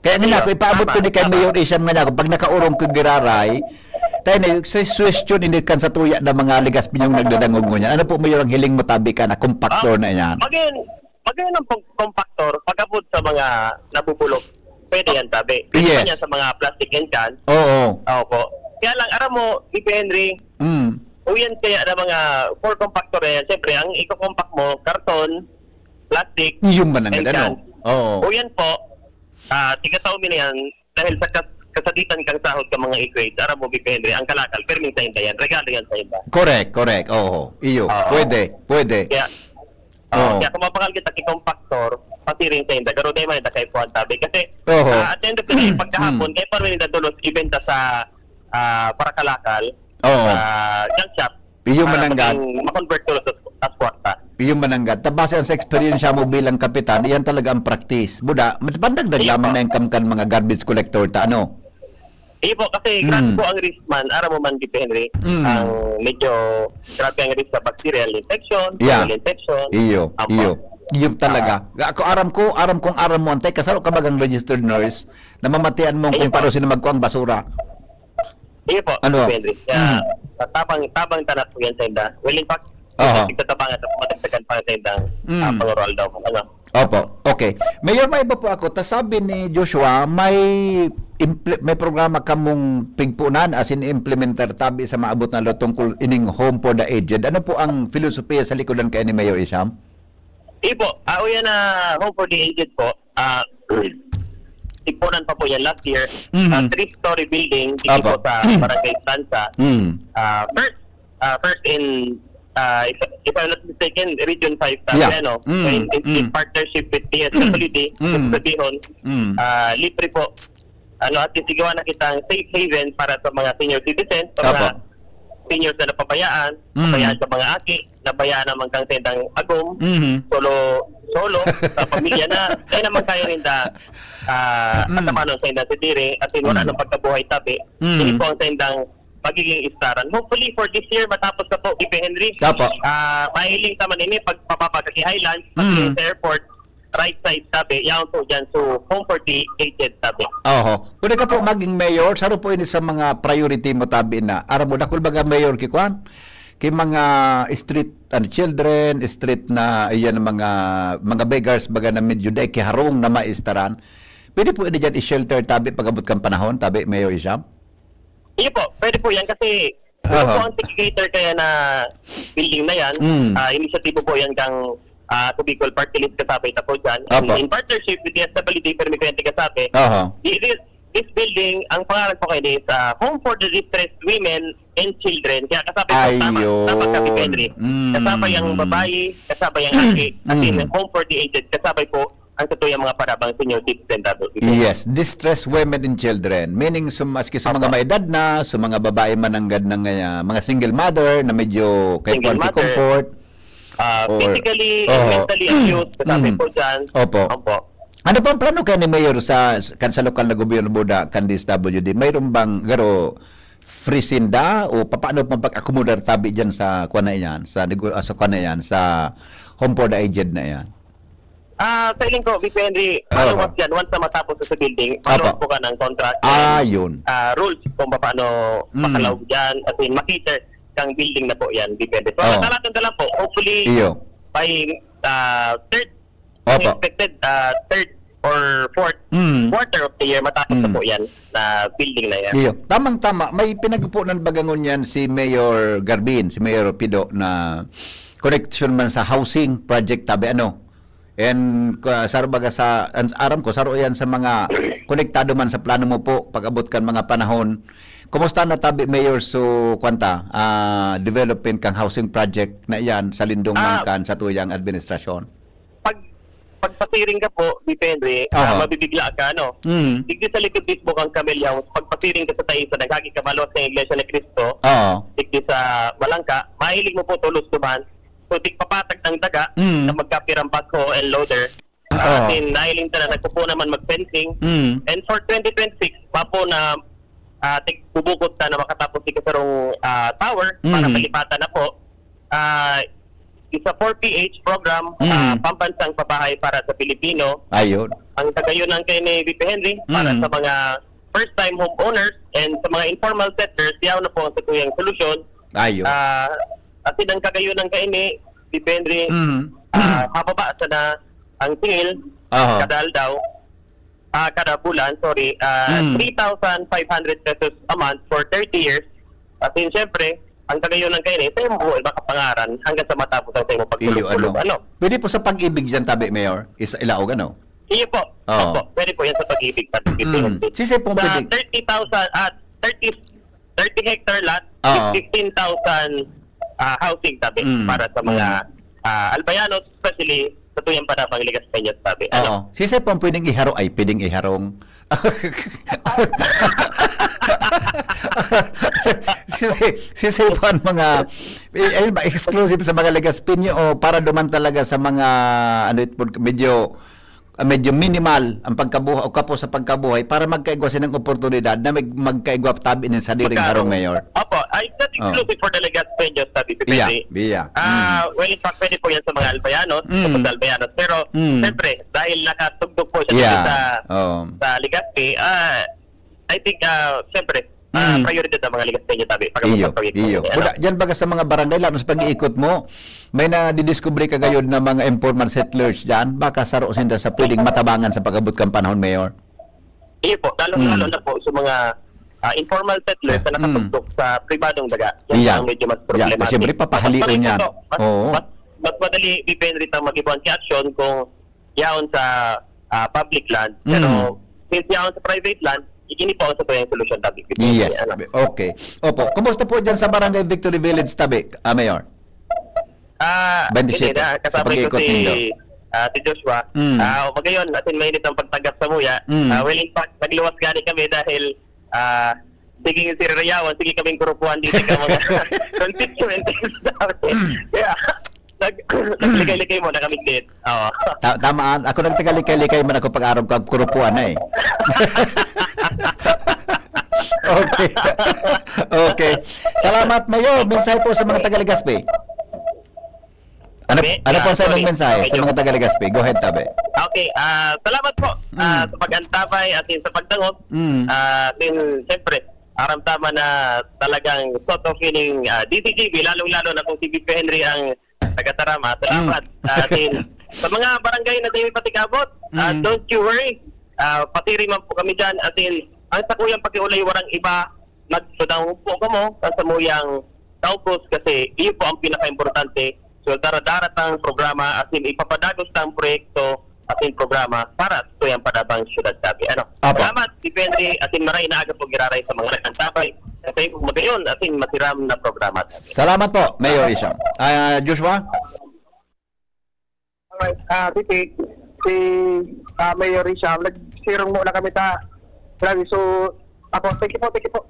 Kaya nga Iya, ako, ipaabot ko tama, ni kay tama. Mayor Isham nga ako, pag nakaurong ko giraray, tayo na yung su-, suwestyon ini kan sa tuya na mga Legazpi yung nagdadangog mo niyan. Ano po, Mayor, ang hiling mo tabi ka na compactor na yan? Magin, magin ang pong compactor, pagabot sa mga nabubulok. Pwede yan, tabi. Pwede Yes. yan sa mga plastic and can. Oo. Opo. Kaya lang, aram mo, Bibi Henry, Mm. o yan kaya na mga for compactor na yan, siyempre, ang iko-compact mo, karton, plastic, Yung man ang and ano. can. Oo. O yan po, ah, tiga-tao mi na yan, dahil sa kas- kasakitan kang sahod ka mga e-grade, aram mo, Bibi Henry, ang kalakal, perming sainda yan, regalo yan sainda. Correct, correct. Oo. Iyo. Oo. Pwede, pwede. Kaya, Oo. oh, kaya kung mapakal kita kay Compactor, pasiring sainda, garo dai man ita kay Puan Tabi. Kasi, Oo. ah, at the end of the day, pagkahapon, Mm. kaya pa rin dadulos ibenta sa ah, para kalakal, Oo. sa junk shop. Iyo Para mananggad. maging ma-convert to sa, sa kwarta. Iyo mananggad. Ta base sa eksperyensya mo bilang kapitan, iyan talaga ang practice. Buda, mas pandagdag Iyo lamang po. na yung kamkan mga garbage collector ta, ano? Iyo po, kasi Mm. grabe po ang risk man, aram mo man, Bibi Henry, Mm. ang medyo grabe ang risk sa bacterial infection, Yeah. fungal infection. Iyo, Apo. iyo. Iyo talaga. Ako aram ko, aram kong aram mo, antay, kasaro ka bagang registered nurse, namamatian mong Iyo kung po. paano sila magkuang basura. Iyo po, Ano? Bibi Henry. Kaya, Mm. tabang, tabang tanat po yan sainda. Well, in fact, Aha. Pagtatabangan sa matagtagan pa saindang Mm. ah, pangoroaldaw. Ano? Opo. Okay. Mayor, may iba po ako. Ta sabi ni Joshua, may imple- may programa kamong pigpunan as in implementar tabi sa maabot na lo tungkol ining Home for the Aged. Ano po ang filosofiya sa likodan kay ni Mayor Isham? Ipo, ah, o yan na Home for the Aged po. Ah, tipunan pa po yan last year. Mhm. Ah, three-story building dito Apo. po sa Barangay Stanza. Mm. Ah, first, ah, first in, ah, if, if I'm not mistaken, Region five tabi, Yeah. ano? Mm, In, in, in mm. partnership with D S W D, Mm. sabihon, Mm. ah, libre po. Ano, at least, igawa na kitang safe haven para sa mga senior citizens, sa mga Apo. seniors na napabayaan, Mm. nabayaan sa mga aki, nabayaan naman kang tendang agom, Mhm. solo, solo, sa pamilya na, kaya naman kaya rin da, ah, Mm. at naman ang tendang sitiri, at yun, wala Mm. nang pagkabuhay tabi. Mm. Yun po ang tendang magiging istaran. Hopefully, for this year, matapos na po, Ipe Henry. Apo. Ah, mahiling naman ini, pagpapapagaki Highlands, Mm. sa airport, right side tabi, yan po dyan, so, Home for the Aged tabi. Oho. Pwede ka po maging mayor, saro po ini sa mga priority mo tabi na. Aram mo, dakul baga mayor ki kwan? Ki mga street and children, street na, iyan, mga, mga beggars, baga na medyo dai kiharong na maistaran. Pwede po ini dyan i-shelter tabi pag-abot kang panahon, tabi, Mayor Isham? Iyo po, pwede po yan kasi ito Aha. po ang tiki-cater kaya na building na yan. Mm. Ah, inisyatibo po yan kang ah, sa Bicol Party List kasabay na po dyan. And Apo. In partnership with the S W D, Permi Kuryente Kasabe, Aha. this, this building, ang pangalan po kayo is ah, Home for the Distressed Women and Children. Kaya kasabay po, tama, Ayun. tama ka, Henry. Mm. Kasabay ang babae, kasabay ang aki, at in Mm. Home for the Aged, kasabay po ang sa tuyang mga parabang senior citizen dapat. Yes, distressed women and children. Meaning, so, maski sa mga Apo. may edad na, sa mga babae mananggad ng ah, mga single mother na medyo kay Single kwan, mother. comfort. Ah, Or- physically, Oo. mentally abused, kasabi Mm. po dyan. Opo. Opo. Ano pang plano kaya ni Mayor sa, kan sa lokal na gobyerno, Buda, kan D S W D? Mayroon bang garo free sinda o papaano pag-akomodar tabi diyan sa kuan na iyan, sa nego- ah, sa kuan na iyan, sa Home for the Aged na iyan? Ah, sa iling ko, Vice Henry, Oo. ano mas yan, once na matapos sa building, Apo. follow po ka ng contract Ah, and, yun. ah, rules kung paano Mm. makalaog dyan, as in, makita kang building na po yan, depende. So, Oo. ang natin na lang po, hopefully, Iyo. by ah, third, Opo. expected ah, third or fourth Mm. quarter of the year, matapos na Mm. po yan na building na yan. Iyo. Tamang-tama, may pinagpunan bagangon yan si Mayor Garbin, si Mayor Pido, na connection man sa housing project tabi, ano? And uh, saro baga sa, an- aram ko, saro yan sa mga konektado man sa plano mo po pag-abot kan mga panahon. Kumusta na tabi, Mayor, so, kwanta, ah, development kang housing project na iyan sa lindong Ah. mangkan sa tuyang administrasyon? Pag pagpasiring ka po, Vice Henry, Aha. ah, mabibigla ka, no? Mm. Digdi sa likod mismo kang Camel House, pagpasiring ka sa taisa, naghagi ka malos ng Iglesia ni Cristo, Oo. digdi sa Malangka, mahiling mo po tulos duman. So, tigpapatag ng daga Mm. na magkapirang backhoe and loader. Oo. Ah, as in, nahiling ta na nagpupo naman mag-fencing. Mm. And for twenty twenty-six, mapo na ah, tigbubukod ta na makatapos si kasarong ah, tower para Mm. palipatan na po. Ah, isa four P H program, Mm. ah, pambansang pabahay para sa Pilipino. Ayun. Ang kagayunan kay ni Vice Henry para Mm. sa mga first-time homeowners and sa mga informal settlers, yaw na po ang satuyang solusyon. Ayun. Ah, at ang kagayunan kay ni Vice Henry, Mm. ah, hababa sa na ang singil Aha. kada aldaw, ah, kada bulan, sorry, ah, Mm. three thousand five hundred pesos a month for thirty years. At yun, syempre, ang kagayunan kayo na ito yung buhay makapangaran hanggang sa matapos ang sa imong Iyo, ano? pagkulog-kulog. Ano? Pwede po sa pag-ibig dyan, tabi, Mayor? Isa, ilaog, ano? Iyo po. Oo. Opo, pwede po yan sa Pag-ibig, Tabi, Mm. fifty-one. Sisay pong Sa pwede? thirty thousand, ah, thirty, thirty hectare lot, Oo. fifteen thousand, ah, housing, Tabi, Mm. para sa mga, Mm. ah, Albayanos, especially sa Tuyang Panabang, Legazpeños, Tabi. Ano? Oo. Sisay pong pwedeng iharong, ay, pwedeng iharong. Sisay, sisay po ang mga, eh, ayun ba, exclusive sa mga Legazpeño o para duman talaga sa mga, ano, ito, medyo ah, medyo minimal ang pagkabuhay o kapos sa pagkabuhay para magkaigwa siya ng oportunidad na mag-, magkaigwa tabi nin sadiring Magkaroon. harong, Mayor? Opo, ah, it's not Oh. exclusive for the Legazpeños, Tabi, Biya, depende. biya. Ah, Mm. well, in fact, pwede po yan sa mga Albayanos, Mm. sa mga Albayanos. Pero, Mm. siyempre, dahil nakatugtog po siya Yeah. sa, Oo. sa Legazpi, ah, I think, ah, siyempre, ah, Mm. prioridad ang mga Legazpeño, Tabi, pag Iyo, abot sa iyo. Ano? Buda, diyan baga sa mga barangay, lalo sa pag-iikot mo, may nadidiscovery ka gayod na mga informal settlers diyan, baka saro sinda sa pwedeng matabangan sa pag-abot kang panahon, Mayor? Iyo po, lalong-lalo Mm. na po sa mga, ah, informal settlers na Mm. nakatugtog sa pribadong daga. Yan Iya. ang medyo mas Iya, problematic. siyempre, papahalion Mas madali yan. po, mas, Oo. mas, mas madali, depende rin ang mag-iwan si action kung yaon sa, ah, public land. Pero Mm. since yaon sa private land, igini po ang sa tuyang solusyon, Tabi. Yes. Ano? Okay. Opo. Kumusta po dyan sa Barangay Victory Village, Tabi, ah, Mayor? Ah, Twenty-seven, hindi na, sa kasabay ko pag-iikot si, nindo. ah, si Joshua. Mm. Ah, magayon, as in, mainit ang pagtanggap sa muya. Mm. Ah, well, in fact, nagluwas gani kami dahil, ah, sige yung sirirayawan, sige kaming kurupuan dito sa mga constituencies. Kaya, nag-, naglikay-likay muna kami din. Oo. Ta-, tama, ah. Ako nagtagalikay-likay man ako pag-arog ko, kurupuan na eh. Okay. Okay. Salamat, Mayor. Mensahe po sa mga taga Legazpi. Ano, Okay, ano po ah, ang sa imong sorry. mensahe sa Medyo mga taga Legazpi? Go ahead, Tabi. Okay, ah, salamat po, ah, Mm. sa pag-antabay at sa pagdangog. Mm. Ah, din, siyempre, aram tama na talagang sort of feeling, ah, D C G B, lalong-lalo na kung si V P Henry ang taga-Tarama. Salamat. Mm. Ah, din, sa mga barangay na di patikabot, ah, Mm. don't you worry. Ah, patiri man po kami dyan. At din, ang sakuyang pakiulay, warang iba, magsudang po kamo sa samuyang kaupos kasi iyo po ang pinaka-importante. So, dara-, daratang programa, as in, ipapadagos na ang proyekto, as in, programa para sa tuyang panabang syudad, Tabi. Ano? Apo. Salamat, depende, as in, maray na aga po giraray sa mga nagkantabay. Kasi kung magayon, as in, masiram na programa, Tabi. Salamat po, Mayor Isham. Ah, Joshua? Alright, ah, Titi, si, ah, Mayor Richard, nagsirong muna kami ta. Grabe, so, ako, thank you po, thank you po.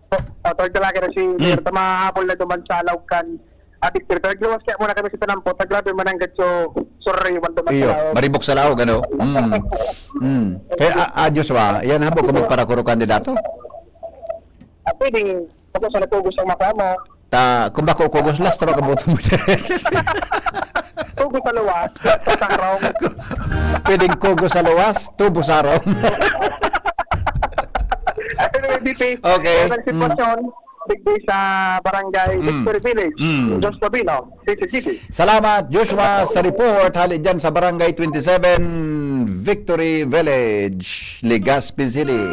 Po, ah, third talaga na si Mm. Mayor, ta mahapol na duman sa Laog kan, ah, distrito. Nagluwas kaya muna kami sa Tanampot. Grabe, mananggat so, sorry, one to Iyo, Masalao. Maribok sa Laog, ano? Mm. Mm. Kaya, ah, ah, Joshua, yan, habo ko magparakuro kandidato? Ah, pwedeng, ako sa natugos ang maklama. Ta, kung bako kugos, lastro ka boto mo. Kugos sa luwas, sa sarong. Pwedeng kugos sa luwas, tubo sarong. Anyway, V P, Okay. Ayan ang sitwasyon, Mm. digdi sa barangay Mm. Victory Village, Mm. Joshua Bino, D C G B. Salamat, Joshua, sa report. Hali dyan sa Barangay twenty-seven, Victory Village, Legazpi City.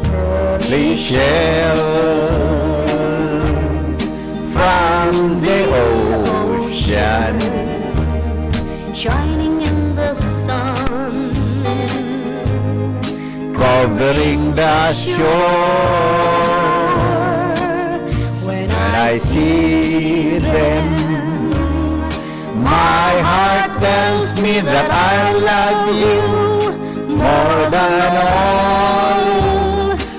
Pearly shells from the ocean. Shining in the sun, covering the shore. When I see them, my heart tells me that I love you more than all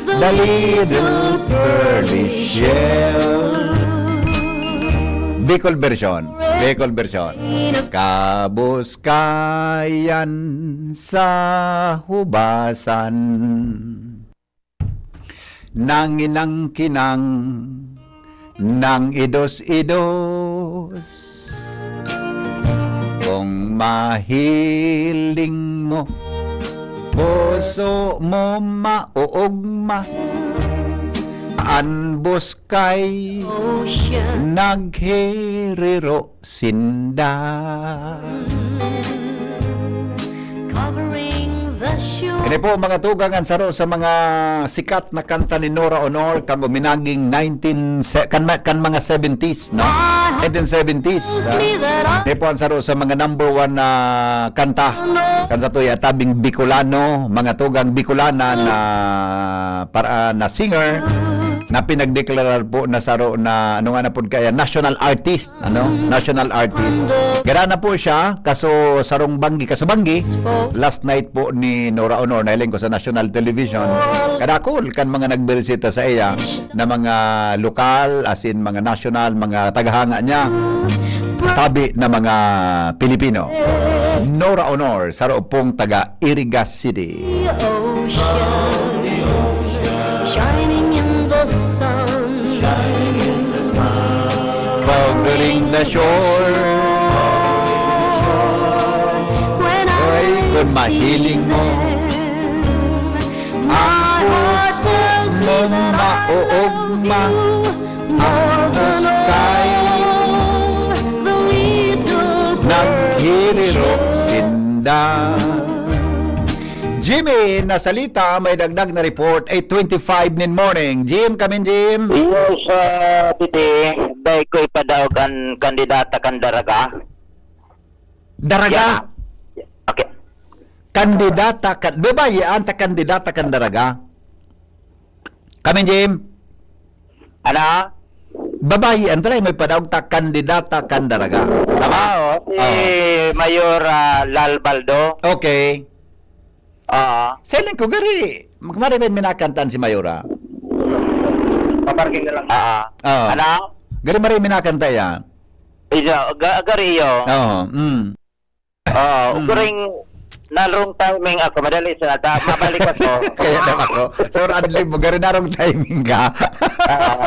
the little pearly shell. Bicol version. Bicol version. Kabos kayan sa hubasan. Nanginang-kinang, nang idos-idos. Kung mahiling mo, puso mo mauugma. An buskay naghiriro sinda. Covering the Ini po, mga tugang, ang saro sa mga sikat na kanta ni Nora Honor, kan uminaging nineteen, se-, kan ma-, kan mga seventies, no? Nineteen seventies, ah. Ini po ang saro sa mga number one na kanta. Kan sa tuya, tabing Bicolano, mga tugang Bicolana na, para, na singer, na pinagdeklarar po na saro na, ano nga na po kaya, national artist. Ano? National artist. Gara na po siya, kaso sarong banggi, kaso banggi, last night po ni Nora Honor, nahiling ko sa national television, kadakol kan mga nagbirisita sa iya na mga lokal, as in mga national, mga tagahanga niya, tabi na mga Pilipino. Nora Honor, saro pong taga Iriga City. The ocean, shining in the sun, shining in the sun, covering the shore. When I Ay, kung see mahiling mo, them, my heart tells me that I love you. Ang puso mong maoogma, more than all the little birds. Naghirirok sinda. Jimmy, nasalita, may dagdag na report, eight twenty-five nin morning. Jim, kamin, Jim? Yes, ah, Titi, dai ko ipadaog an kandidata kan Daraga. Daraga? Yeah. Okay. Kandidata ka, babayi, anta kandidata kan Daraga? Kamin, Jim? Ano? Babayi, anta may padaog ta kandidata kan Daraga. Tama? Ah, oo, si Oo. Mayor, ah, Lal Baldo. Okay. Oo. Sa ilang ko, gari, maray man minakantaan si Mayora. Paparking na lang. Oo. Oo. Ano? Gari maray minakanta yan. Iyo, ga-, gari iyo. Oo, mm. Oo, Mm. garing na wrong timing ako. Madali sa nata, mabalik ako. Kaya naman ako. So, adlib mo, gari na wrong timing ka. Oo.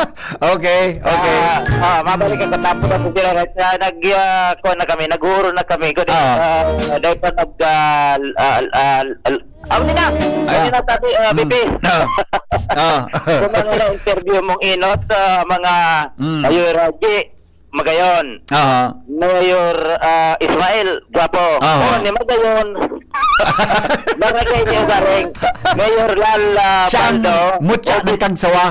Okay, okay. Ah, ah, mabalik ako. Tapos ako sila, ah, nag, ah, kuwan na kami, nag-uuro na kami. Kundi, Oo. ah, dahil pa nag, ah, ah, ah, ah, ah, ano na? Ay. Ano na sabi, ah, Mm. Bibi? Ah. Ah. Kung ano na interview mong inot sa mga Mm. Mayor Raji, Magayon. Aha. Mayor, ah, Ismael, gwapo. Aha. Oh, ni Magayon. Barangay niyo, Bareng. Mayor Lal, ah, Siya ang Baldo. mutya ng Obis- kagsawa.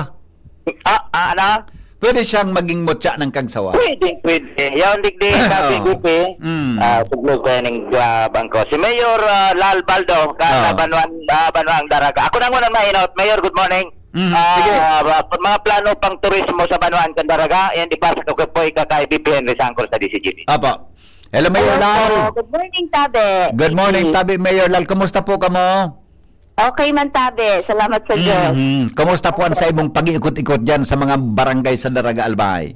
Ah, ah, ano? Pwede siyang maging mutya ng kagsawa. Pwede, pwede. Yaon digdi, sabi Oo. ko, eh. Mm. Ah, tuglo ko yan yung, ah, bangko. Si Mayor, ah, Lal Baldo, ka Oo. sa Banwan, ah, Banwang Daraga. Ako na muna mainot. Mayor, good morning. Mm, Ah, sige. ba-, mga plano pang turismo sa Banwaan kan Daraga, yan ipasa ko po ika kay B P Henry Sangkol sa D C G B. Apo. Hello, Mayor Hello Lal. po. Good morning, Tabe. Good morning, Tabe, Mayor Lal. Kumusta po kamo? Okay man, Tabe. Salamat sa Diyos. Mhm. Kumusta po ang sa imong pag-iikot-ikot dyan sa mga barangay sa Daraga, Albay?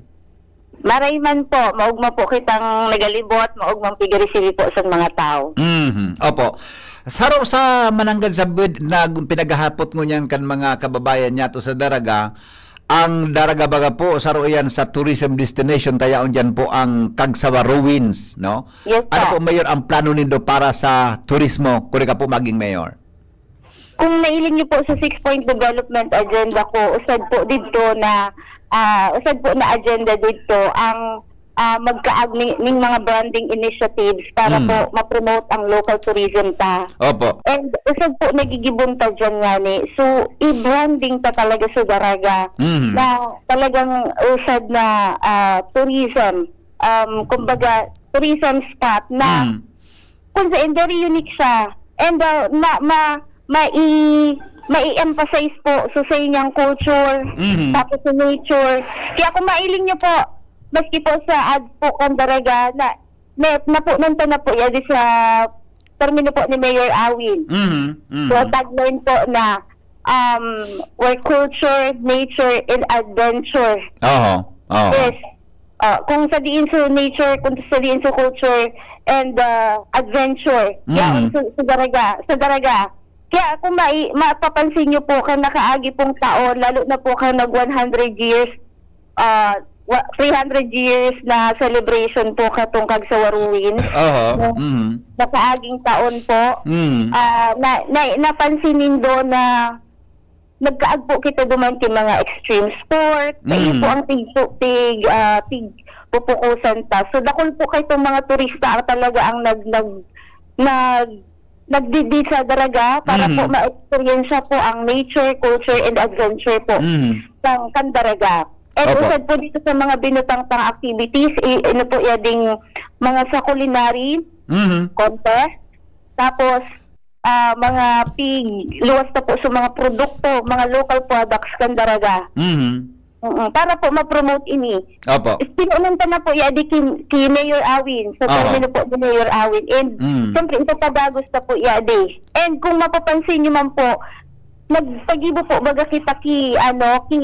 Maray man po, maugma po kitang nagalibot, maugmang pigirisibi po sa mga tao. Mhm. Opo. Saro sa mananggad sa bid na gu-, pinaghahapot ngunyan kan mga kababayan niyato sa Daraga, ang Daraga baga po, saro iyan sa tourism destination, ta yaon diyan po ang Kagsawa Ruins, no? Yes, Ano po. po, Mayor, ang plano nindo para sa turismo, kung ka po maging mayor? Kung nailing niyo po sa six-point development agenda ko, usad po didto na, ah, usad po na agenda didto ang, ah, magkaag ni-, ning mga branding initiatives para Mm. po ma-promote ang local tourism ta. Opo. And usad po nagigibon ta diyan ngani. So, i-branding ta talaga sa Daraga Mm. na talagang usad na, ah, tourism, um, kumbaga, tourism spot na Mm. kung saan very unique siya. And, uh, ma-, ma-, mai-, mai-emphasize po sa, sa inyong culture, Mhm. tapos sa nature. Kaya kung mailing niyo po, maski po sa ads po kan Daraga, na, na, napunan ta na po yan sa termino po ni Mayor Awin. Mhm. Mhm. So, tagline po na, um, where culture, nature, and adventure Oho. Oho. is, uh, kung sa diin sa nature, kung sa diin sa culture and, uh, adventure, Mm. yaon sa, sa Daraga, sa Daraga. Kaya kung mai-, mapapansin niyo po, kan nakaagi pong taon, lalo na po kan nag one hundred years, ah, wa-, three hundred years na celebration po katong Kagsawa Ruins. Oho. Na Mm. nakaaging taon po, Mm. ah, na, na, napansin nindo na nagkaagpo kita duman ki mga extreme sport. Kayo Mm. po ang tig-, tig-, ah, tig-, pupukusan ta. So, dakul po kay itong mga turista ang talaga ang nag-, nag-, nag-, nagdidi sa Daraga para po Mhm. ma-experience po ang nature, culture, and adventure po Mhm. kan, kan Daraga. And Opo. usad po dito sa mga binutang pang activities, i-, ano po yan, ding mga sa culinary Mhm. contest. Tapos, ah, mga pig, luwas na po sa mga produkto, mga local products kan Daraga. Mhm. Mm, para po ma-promote ini. Opo. Pinununta na po yadi ki, ki Mayor Awin, sa Aha. termino po ni Mayor Awin. And, Mm. siyempre, ipapadagos na po yadi. And kung mapapansin niyo man po, nagpagibo po baga kita ki, ano, ki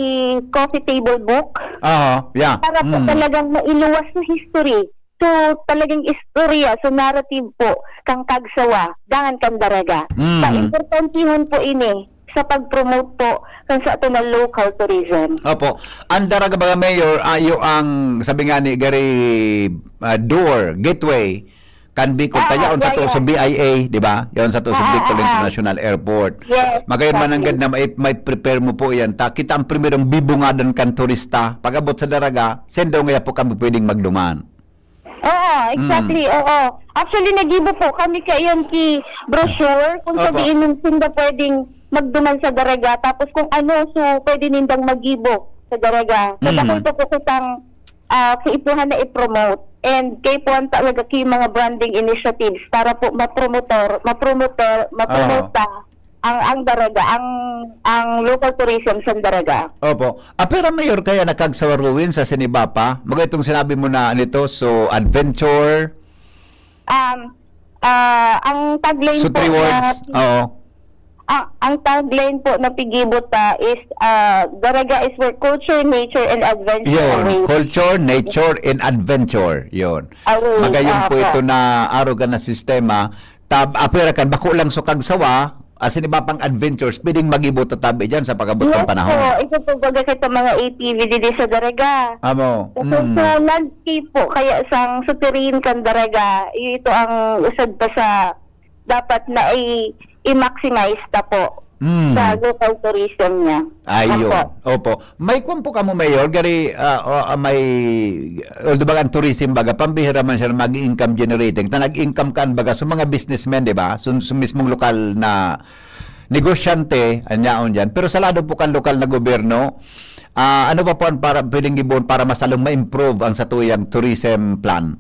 coffee table book. Aha, yeah. Para po Mm. talagang mailuwas na history. So, talagang istorya, so narrative po, kang Kagsawa, dangan kan Daraga. Mm. Sa importantehon po ini, sa pag-promote po, kan sa ato na local tourism. Opo. Ang Daraga baga, Mayor, ayo ang, sabi nga ni Gary, ah, door, gateway, kan Bicol. Ah, Kaya on sa yeah, to, yeah. sa B I A, di ba? Yon sa to, sa Ah, ah, Bicol ah, ah. International Airport. Yes, Magayon exactly. mananggad na may, may prepare mo po yan. Ta, kita ang primerong bibungadan kan turista. Pag-abot sa Daraga, sendo nga po kami pwedeng magduman. Oo, exactly, Mm. oo. Actually, nagibo po kami kaiyan ki brochure kung Opo. sabihin nun sinda pwedeng magduman sa Daraga. Tapos kung ano, so pwede nindang magibo sa Daraga. So, Mm. dakul pa po kitang, ah, kaipuhan na i-promote. And kaipuhan talaga ki mga branding initiatives para po mapromotor, mapromotor, mapromota Oo. ang, ang Daraga, ang, ang local tourism sa Daraga. Opo. Ah, pero Mayor, kaya nakagsawa ruin sa Sinibapa, magay itong sinabi mo na nito, so adventure. Um, ah, ang tagline So, po three na words. Oo. ang, ang tagline po na pigibot pa is, ah, "Daraga is where culture, nature, and adventure Yun. await." Culture, nature, and adventure. Yun. Await, Magayon po opo. ito na arogan na sistema. Tab, apwera kan, bako lang so kagsawa, asin iba pang adventures, pwedeng mag-ibo ta tabi dyan sa pag-abot Yes ng panahon. po. Ito po baga sa mga A T V didi sa Daraga. Amo. Kasi Mm. sa landscape po, kaya sang sa terrain kan Daraga, ito ang usad pa sa dapat na i-, i-maximize ta po Mm. sa local tourism niya. Ayun. Opo. Opo. May kwan po kamo, Mayor, gari, ah, o, ah, may, although baga ang tourism, baga, pambihira man siya na mag-income generating. Ta nag-income kan, baga, sa mga businessmen, di ba? Sa, sa mismong lokal na negosyante, anyaon dyan. Pero sa lado po kan lokal na gobyerno, ah, ano pa po ang para, pwedeng gibon para mas lalong ma-improve ang satuyang tourism plan?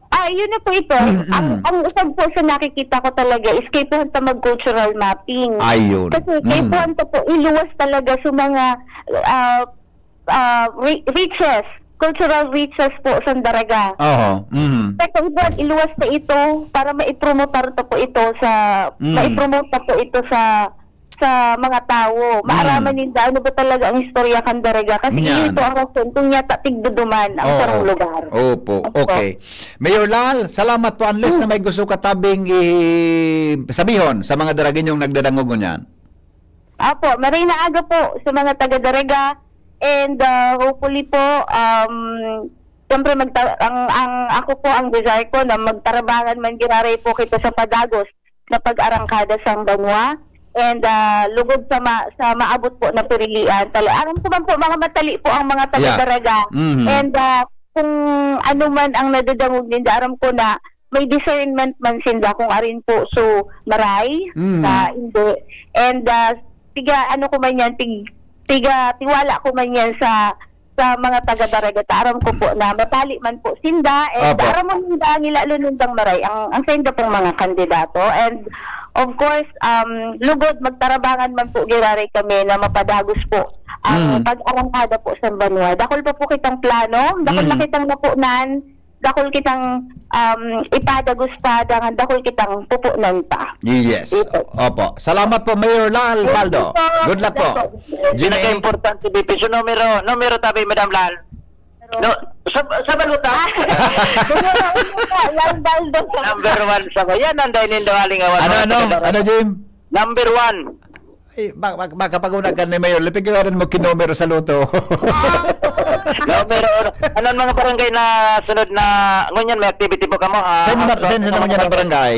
Ah, yun na po ito. Mm-mm. Ang, ang usag po sa nakikita ko talaga is kaipuhan ta mag-cultural mapping. Ayun. Kasi Mm. kaipuhan ta po, iluwas talaga sa mga, ah, ah, ri-, riches, cultural riches po sa Daraga. Oho. Mm. Sa kaipuhan, iluwas na ito para maipromotar ta po ito sa, Mm. maipromote ta po ito sa sa mga tawo. Mm. Maaraman ninda ano ba talaga ang istorya kan Daraga. Kasi Yan. iyon po ang rason kung yata tigduduman ang Oo. sarong lugar. Opo. Opo. Okay. Mayor Lal, salamat po. Unless Mm. na may gusto ka tabing i-, sabihon sa mga Daraginyong nagdadangog ngunyan. Apo, maray na aga po sa mga taga Daraga. And, ah, hopefully po, um, siyempre magta-, ang, ang ako po, ang desire ko na magtarabangan man giraray po kita sa padagos na pag-arangkada sang banwa. And, ah, lugod sa ma-, sa maabot po na pirilian. Tala-, aram ko man po, mga matali po ang mga taga Yeah. Daraga. Mhm. And, ah, kung ano man ang nadadangog ninda, aram ko na may discernment man sinda kung arin po so maray Mm. sa hindi. And, ah, tiga, ano ko man yan, tig-, tiga, tiwala ko man yan sa sa mga taga Daraga ta. Aram ko po na matali man po sinda, and Opo. aram mo ninda ang ilalo nindang maray, ang, ang sainda pong mga kandidato. And of course, um, lugod, magtarabangan man po giraray kami na mapadagos po ang Mm. pag-arangkada po sa banwa. Dakul pa po kitang plano, dakul na Mm. kitang napunan, dakul kitang, um, ipadagos pa, dangan dakul kitang pupunan pa. Yes. Ito. Opo. Salamat po, Mayor Lal Thank Baldo. you po. Good luck po. Good luck po. Gina, Pinaka-importante, B P. So, numero, numero tabi, Madam Lal. No, sa, sa balota. Ah, numero uno po, Lal Baldo. Number one sa ko. Yan ang dahil nindo aling awan, Ano, mga ano? taga-Daraga. Ano, Jim? Number one. Ay, ba-, ba-, baka pag-una ka ni Mayor, lipig ka rin mo kinumero sa loto. Numero uno. Anong mga barangay na sunod na, ngunyan may activity po kamo, ah, Saan naman, house saan, saan naman yan ang barangay?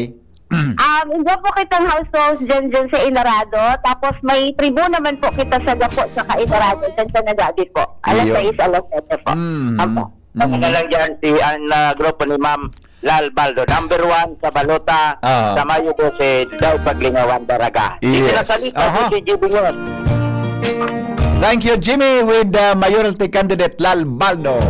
Um, iba po kitang house house dyan, dyan sa Inarado. Tapos may tribo naman po kita sa Gapo, sa Inarado, dyan sa Nagabi po. Alas Iyo. sais, alas sete po. Mm. Opo. Tama na lang dyan si, ang, ah, grupo ni Ma'am Lal Baldo. Number one sa balota, Ah. sa Mayo doce, daw paglingawan, Daraga. Yes. Ipinasalita Aha. si G B News. Thank you, Jimmy, with, uh, mayoralty candidate Lal Baldo.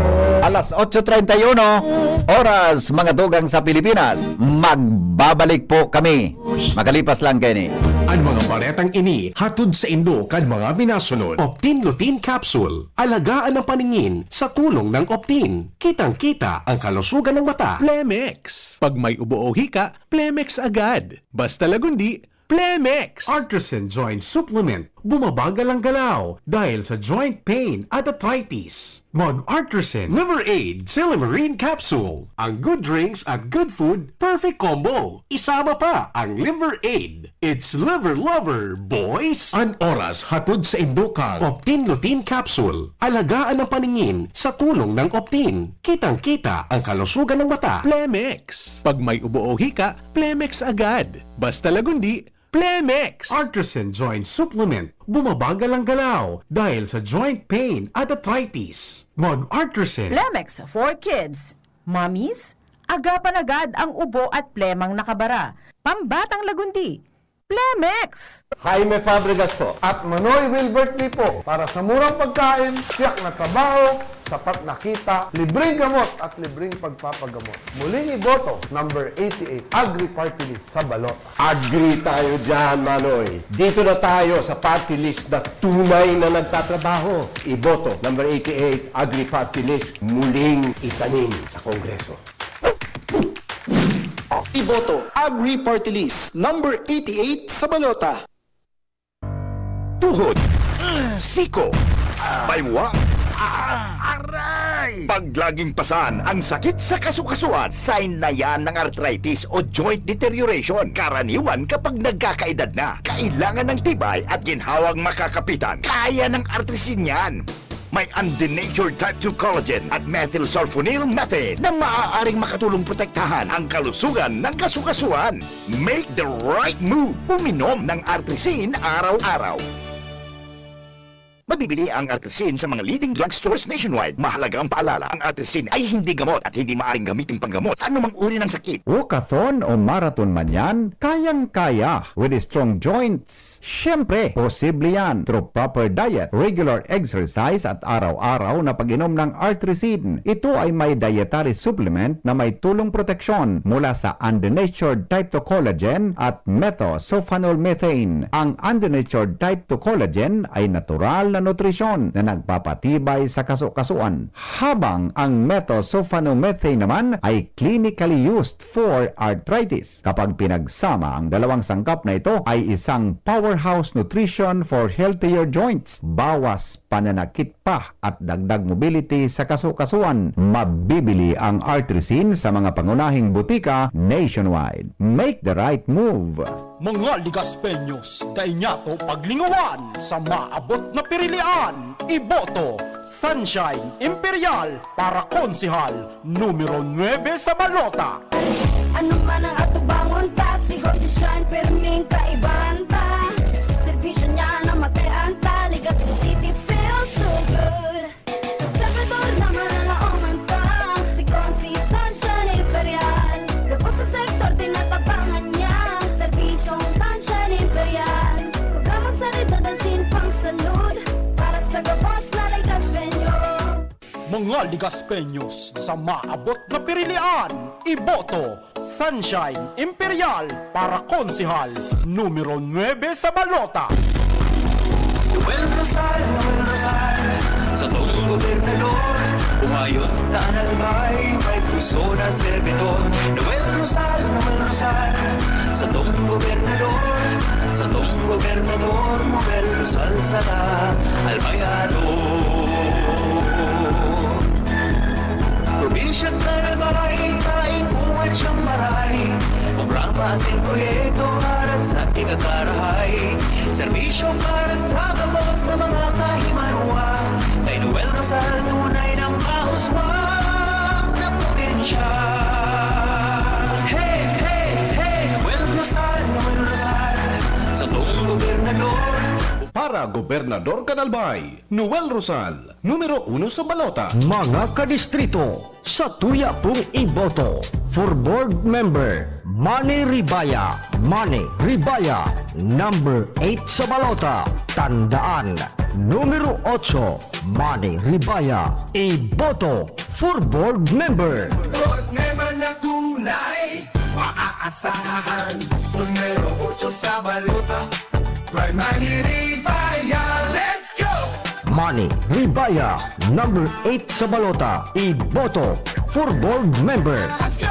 Alas otso treinta y uno, oras, mga tugang sa Pilipinas. Magbabalik po kami. Makalipas lang, Kenny. Ang mga baretang ini hatod saindo kan mga minasunod. Optin Lutein Capsule. Alagaan ang paningin sa tulong ng Optin. Kitang-kita ang kalusugan ng mata. Plemex. Pag may ubo o hika, Plemex agad. Basta Lagundi, Plemex. Artisan Joint Supplement. Bumabagal ang galaw dahil sa joint pain at arthritis. Mag Artisan Liver Aid Silymarin Capsule. Ang good drinks at good food, perfect combo. Isama pa ang Liver Aid. It's Liver Lover, boys! An oras hatod saindo kan Optin Lutein Capsule. Alagaan ang paningin sa tulong ng Optin. Kitang-kita ang kalusugan ng mata. Plemex. Pag may ubo o hika, Plemex agad. Basta Lagundi, Plemex. Artisan Joint Supplement. Bumabagal ang galaw dahil sa joint pain at arthritis. Mag Artisan. Plemex for kids. Mommies, agapan agad ang ubo at plemang nakabara. Pambatang Lagundi, Plemex! Jaime Fabregas po. At Manoy Wilbert Lipo. Para sa murang pagkain, siyak na trabaho, sapat na kita, libreng gamot at libreng pagpapagamot. Muling iboto, number eighty-eight, Agri Party List sa balota. Agree tayo dyan, Manoy. Dito na tayo sa party list na tunay na nagtatrabaho. Iboto, number eighty-eight, Agri Party List, muling itanim sa Kongreso. Iboto, Agri Party List, number eighty-eight sa balota. Tuhod, siko, baywa, aray! Pag laging pasan ang sakit sa kasukasuan, sign na yan ng arthritis o joint deterioration. Karaniwan kapag nagkakaedad na, kailangan ng tibay at ginhawang makakapitan. Kaya ng Artrisin yan. May undenatured type two collagen at methylsulfonyl methane na maaaring makatulong protektahan ang kalusugan ng kasukasuan. Make the right move. Uminom ng Artrisin araw-araw. Mabibili ang Artrisin sa mga leading drugstores nationwide. Mahalaga ang paalala, ang Artrisin ay hindi gamot at hindi maaaring gamitin panggamot sa anumang uri ng sakit. Walkathon o marathon man yan, kayang-kaya with strong joints. Siyempre, posible yan through proper diet, regular exercise at araw-araw na pag-inom ng Artrisin. Ito ay may dietary supplement na may tulong proteksyon mula sa undenatured type two collagen at methosulfonol methane. Ang undenatured type two collagen ay natural na nutrisyon na nagpapatibay sa kasukasuan, habang ang methosulfonomethane naman ay clinically used for arthritis. Kapag pinagsama, ang dalawang sangkap na ito ay isang powerhouse nutrition for healthier joints. Bawas pananakit pa at dagdag mobility sa kasukasuan. Mabibili ang Artrisin sa mga pangunahing butika nationwide. Make the right move! Mga Ligaspeños, dai niyato paglingawan sa maabot na pirilian. Iboto, Sunshine Imperial para Konsehal numero nuebe sa balota. Ano man ang atubangon ta, si Jose Shine, pirming kaibahan ta. Serbisyo niya na matayan ta, Legazpi City feels so good. Servidor na mananaoman ta, si Consi Sunshine Imperial. Gabos sa sektor, tinatabangan niya ang serbisyong Sunshine Imperial. Programang sanidad asin pangsalud para sa gabos na Legazpeño. Mga Ligaspeños, sa maabot na pirilian, iboto Sunshine Imperial para Konsehal numero nuebe sa balota. Noel Rosal, Noel Rosal, satong gobernador, umayon ta an albay, may puso na serbidor. Noel Rosal, Noel Rosal, satong gobernador, satong gobernador, Noel Rosal sana, albayador. Probinsya kan albay, taing buhay siyang maray. Programa asin proyekto para sa ikakarahay. Serbisyo para sa gabos na mga kahimanwa. Kay Noel Rosal, tunay na mauswag na probinsya. Hey, hey, hey, Noel Rosal, Noel Rosal, satong gobernador. Para Gobernador kan Albay, Noel Rosal, numero uno sa balota. Mga kadistrito, satuya pong iboto. For board member, Manny Ribaya. Manny Ribaya, number eight sa balota. Tandaan, numero otso, Manny Ribaya. Iboto for board member. Board member na tunay, maaasahan. Numero otso sa balota, Manny Ribaya. Let's go! Manny Ribaya, number eight sa balota. Iboto for board member. Let's go!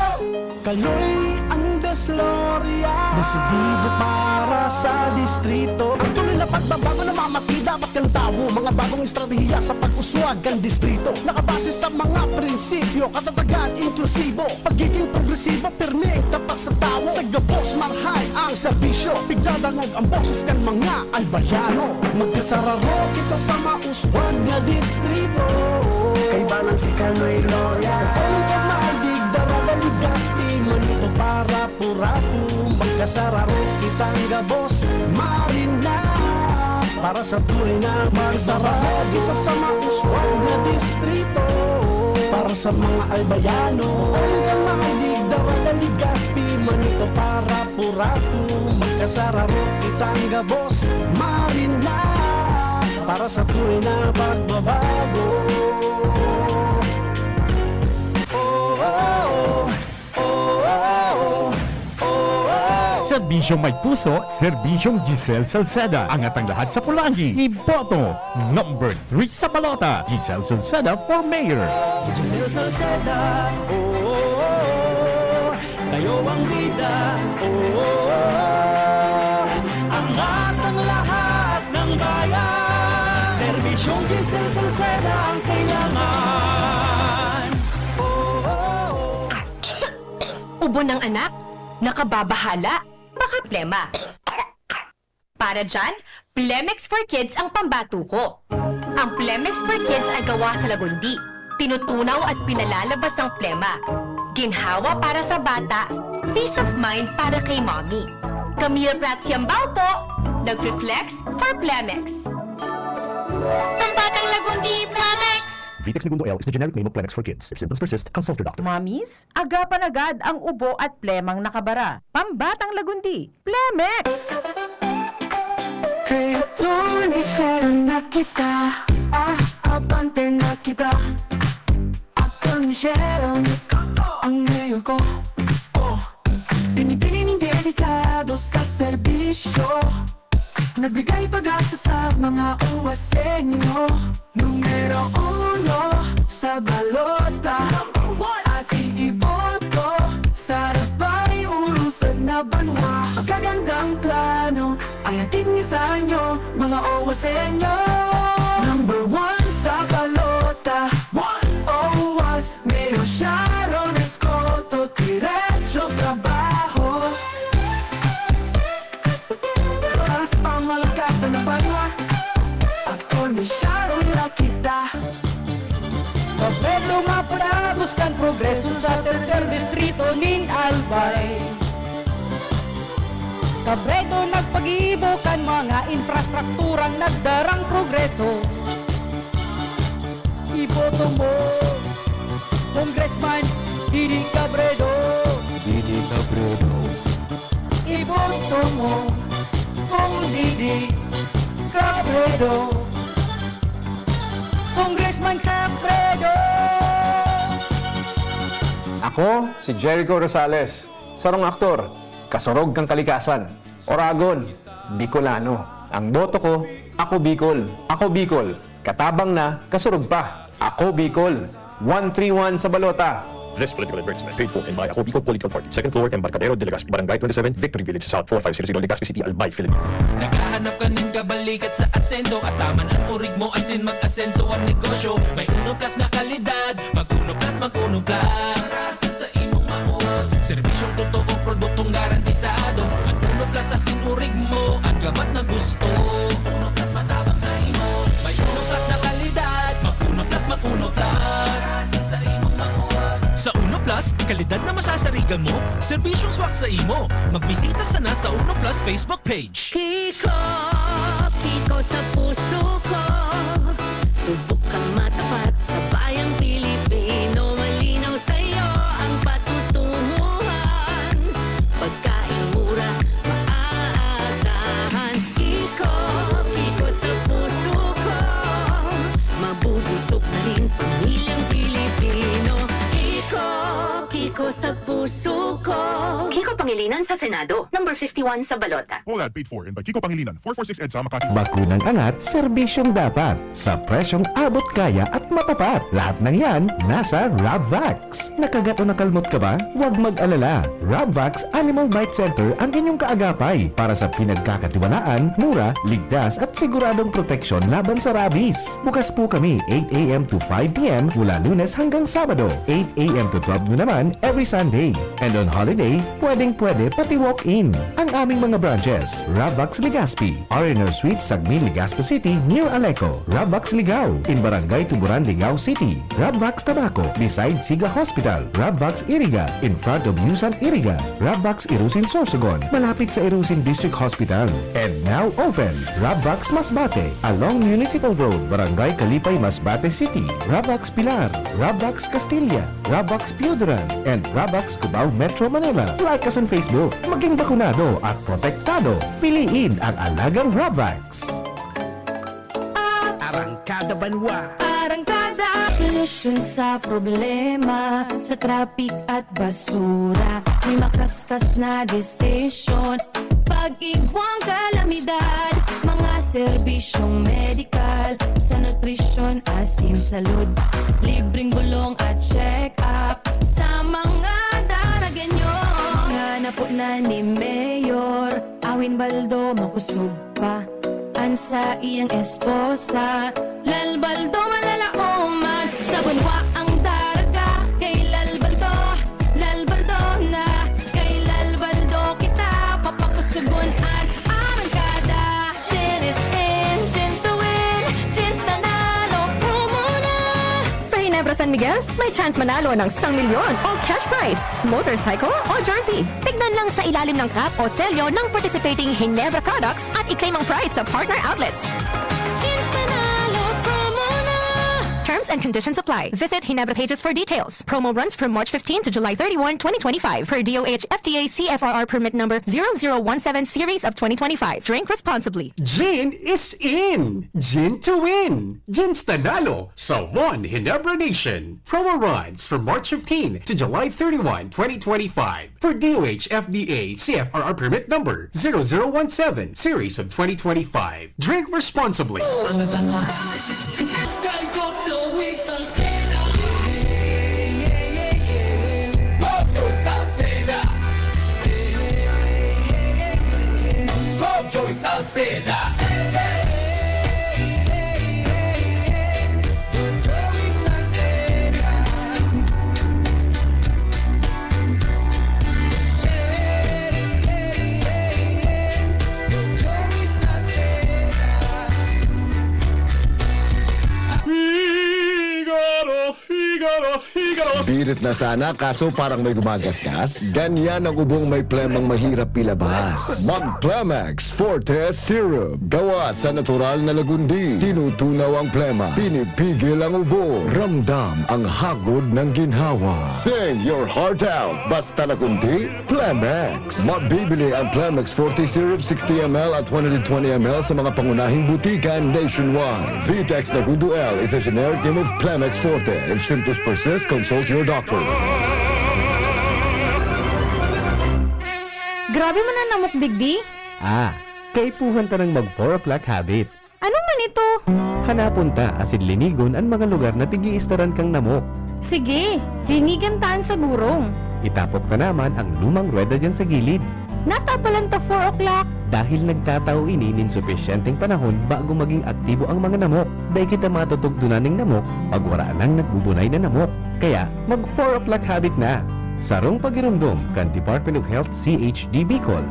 Kaloy Andes Loria, desidido para sa distrito. Ang tunay na pagbabago na mamati dapat kan tawo. Mga bagong estratehiya sa pag-uswag kan distrito, nakabase sa mga prinsipyo: katatagan, inklusibo, pagiging progresibo, pirming tapat sa tawo. Sa gabos, marahay ang serbisyo, pigdadangog ang boses kan mga Albayano. Magkasararo kita sa mauswag na distrito. Kaibanan si Kaloy Loria. Ang pamalig, Daraga, Legazpi, Manito, para purapo. Magkasararo kitang gabos, Marina. Para sa tunay na magsarado kita sa mauswag na distrito. Para sa mga Albayano, Olga, Malig, Daraga, Legazpi, Manito, para purapo. Magkasararo kitang gabos, Marina. Para sa tunay na pagbabago. Oh, oh, oh. Serbisyong may puso, serbisyong Giselle Salceda. Angat ang lahat sa pulanggi. Iboto, number three sa balota, Giselle Salceda for mayor. Giselle Salceda, oh, oh, oh, oh. Kayo ang bida, oh, oh, oh, oh. Angat ang lahat ng bayan. Serbisyong Giselle Salceda ang kailangan. Oh, oh, oh. Ubo ng anak? Nakababahala? Baka plema. Para dyan, Plemex for Kids ang pambato ko. Ang Plemex for Kids ay gawa sa lagundi, tinutunaw at pinalalabas ang plema. Ginhawa para sa bata, peace of mind para kay mommy. Camille Prats Yambao po, nagfi-flex for Plemex. Pambatang lagundi, Plemex! Vitex Negundo L is the generic name of Plemex for Kids. If symptoms persist, consult your doctor. Mommies, agapan agad ang ubo at plemang nakabara. Pambatang lagundi, Plemex! Kay Attorney Sharon na kita, ah, abante na kita. Attorney Sharon, ang mayor ko. Oh, binibini nin delikado sa serbisyo. Nagbigay pag-asa sa mga Owaseño. Numero uno sa balota. Number one. Ating iboto sa Albay, ulusog na banwa. Magagandang plano ay hatid niya sa inyo, mga Owaseño. Number one sa balota. One. Owas, Mayor Sharon Escoto, diretso trabaho. Para sa pangmalakasan ng banwa, Attorney Sharon na kita. Kabredo magpadagos kan progreso sa tercer distrito nin Albay. Kabredo nagpagibo kan mga infrastrukturang nagdarang progreso. Iboto mo, Congressman Didi Cabredo. Didi Cabredo. Iboto mo, Cong Didi Cabredo. Congressman Cabredo. Ako si Jericho Rosales, sarong aktor, kasurog kan kalikasan, Oragon, Bicolano. Ang boto ko, Ako Bicol. Ako Bicol, katabang na, kasurog pa. Ako Bicol, one three one sa balota. This political advertisement paid for in by Ako Bicol Political Party, second floor, Embarcadero de Legazpi, Barangay twenty-seven, Victory Village South, four five zero zero, Legazpi City, Albay, Philippines. Naghahanap ka nin kabalikat sa asenso at taman an orig mo asin mag-asenso an negosyo. May Uno Plus na kalidad, mag Uno Plus, mag Uno Plus. Sa, sa, sa imong mauwag. Serbisyong totoo, produktong garantisado. Ang Uno Plus asin orig mo, ang gabat na gusto. Uno Plus matabang sa imo. May Uno Plus na kalidad. Mag Uno Plus, mag Uno Plus. Sa, sa imong mauwag. Sa Uno Plus, kalidad na masasarigan mo, serbisyong swak sa imo. Magbisita sana sa Uno Plus Facebook page. Kiko, Kiko sa Subok kang matapat sa bayang Pilipino, malinaw sa'yo ang patutunguhan. Pagkain mura, maaasahan. Kiko, Kiko sa puso ko. Mabubusog na rin pamilyang Pilipino. Kiko, Kiko sa puso ko. Kiko Pangilinan sa Senado, number fifty-one sa balota. All ad paid for and by Kiko Pangilinan, four four six EDSA, Makati. Bakunang angat, serbisyong dapat, sa presyong abot kaya at matapat. Lahat ng yan, nasa Rabvax. Nakagat o nakalmot ka ba? Huwag mag-alala. Rabvax Animal Bite Center ang inyong kaagapay para sa pinagkakatiwalaan, mura, ligtas at siguradong proteksyon laban sa rabies. Bukas po kami eight a m to five p m mula Lunes hanggang Sabado, eight a m to twelve noon naman every Sunday. And on holiday, pwedeng-pwede pati walk-in. Ang aming mga branches, Rabvax Legazpi, R and R Suites, Sagmin, Legazpi City, near Aleco, Rabvax Ligao, in Barangay Tuburan, Ligao City, Rabvax Tabaco, beside Siga Hospital, Rabvax Iriga, in front of Yusan Iriga, Rabvax Irusin Sorsogon, malapit sa Irusin District Hospital. And now open, Rabvax Masbate, along Municipal Road, Barangay Kalipay, Masbate City, Rabvax Pilar, Rabvax Castilla, Rabvax Pioduran, and Rabvax Cubao, Metro Manila. Like us on Facebook. Maging bakunado at protektado. Piliin ang alagang Rabvax. Arangkada Banwa. Arangkada. Solusyon sa problema, sa traffic at basura. May makaskas na desisyon. Pag-igwang kalamidad, mga serbisyong medikal, sa nutrisyon, asin, salud, libreng bulong at check-up sa mga Daragenyo. Ngana po na ni Mayor Awin Baldo, makusog pa an saiyang esposa, Lal Baldo, malalaoman. Sa banwa ang daraga, kay Lal Baldo, Lal Baldo na. Kay Lal Baldo kita papakusugon an arangkada. Gin is in, gin to win, Gin's Nanalo promo na. Sa Ginebra San Miguel, may chance manalo ng isang milyon o cash prize, motorcycle o jersey. Tignan lang sa ilalim ng cap o selyo ng participating Ginebra products at i-claim ang prize sa partner outlets. Gin's Nanalo promo na. Terms and conditions apply. Visit Ginebra pages for details. Promo runs from March fifteen to July thirty-one, twenty twenty-five, per D O H F D A C F R R permit number zero zero one seven series of twenty twenty-five. Drink responsibly. Gin is in! Gin to win! Gin's Nanalo sa One Ginebra Nation. Promo runs from March fifteen to July thirty-one, twenty twenty-five. For D O H F D A C F R R permit number zero zero one seven series of twenty twenty-five. Drink responsibly. Salceda. Figaro, Figaro, Figaro. Birit na sana, kaso parang may gumagasgas. Ganyan ang ubong may plemang mahirap ilabas. Mag Plemex Forte Syrup. Gawa sa natural na lagundi. Tinutunaw ang plema. Pinipigil ang ubo. Ramdam ang hagod ng ginhawa. Sing your heart out. Basta lagundi, Plemex. Mabibili ang Plemex Forte Syrup sixty M L at one hundred twenty M L sa mga pangunahing butika nationwide. Vitex Nagundo L is a generic name of Plemex Forte. If symptoms persist, consult your doctor. Grabe man an namok digdi. Ah, kaipuhan ta nang mag four o'clock habit. Ano man ito? Hanapon ta asin linigon an mga lugar na pig-iistaran kang namok. Sige, linigan ta an sa gurong. Itapok ta naman ang lumang ruweda diyan sa gilid. Natapalan ta four o'clock. Dahil nagtatao ini nin supisyenteng panahon bago maging aktibo ang mga namok, dai kita matutugdonan ning namok pag wara nang nagbubunay na namok. Kaya, mag four o'clock habit na. Sarong pagiromdom kan Department of Health C H D Bicol.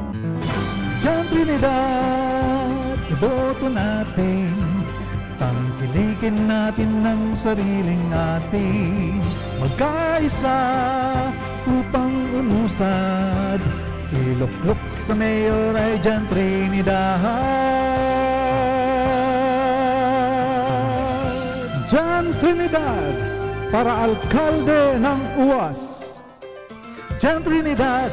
Diyan Trinidad, iboto natin. Tangkilikin natin ang sariling atin. Magkaisa upang umusad. Iluklok sa mayor ay John Trinidad. Jan Trinidad para alkalde ng UAS. Jan Trinidad.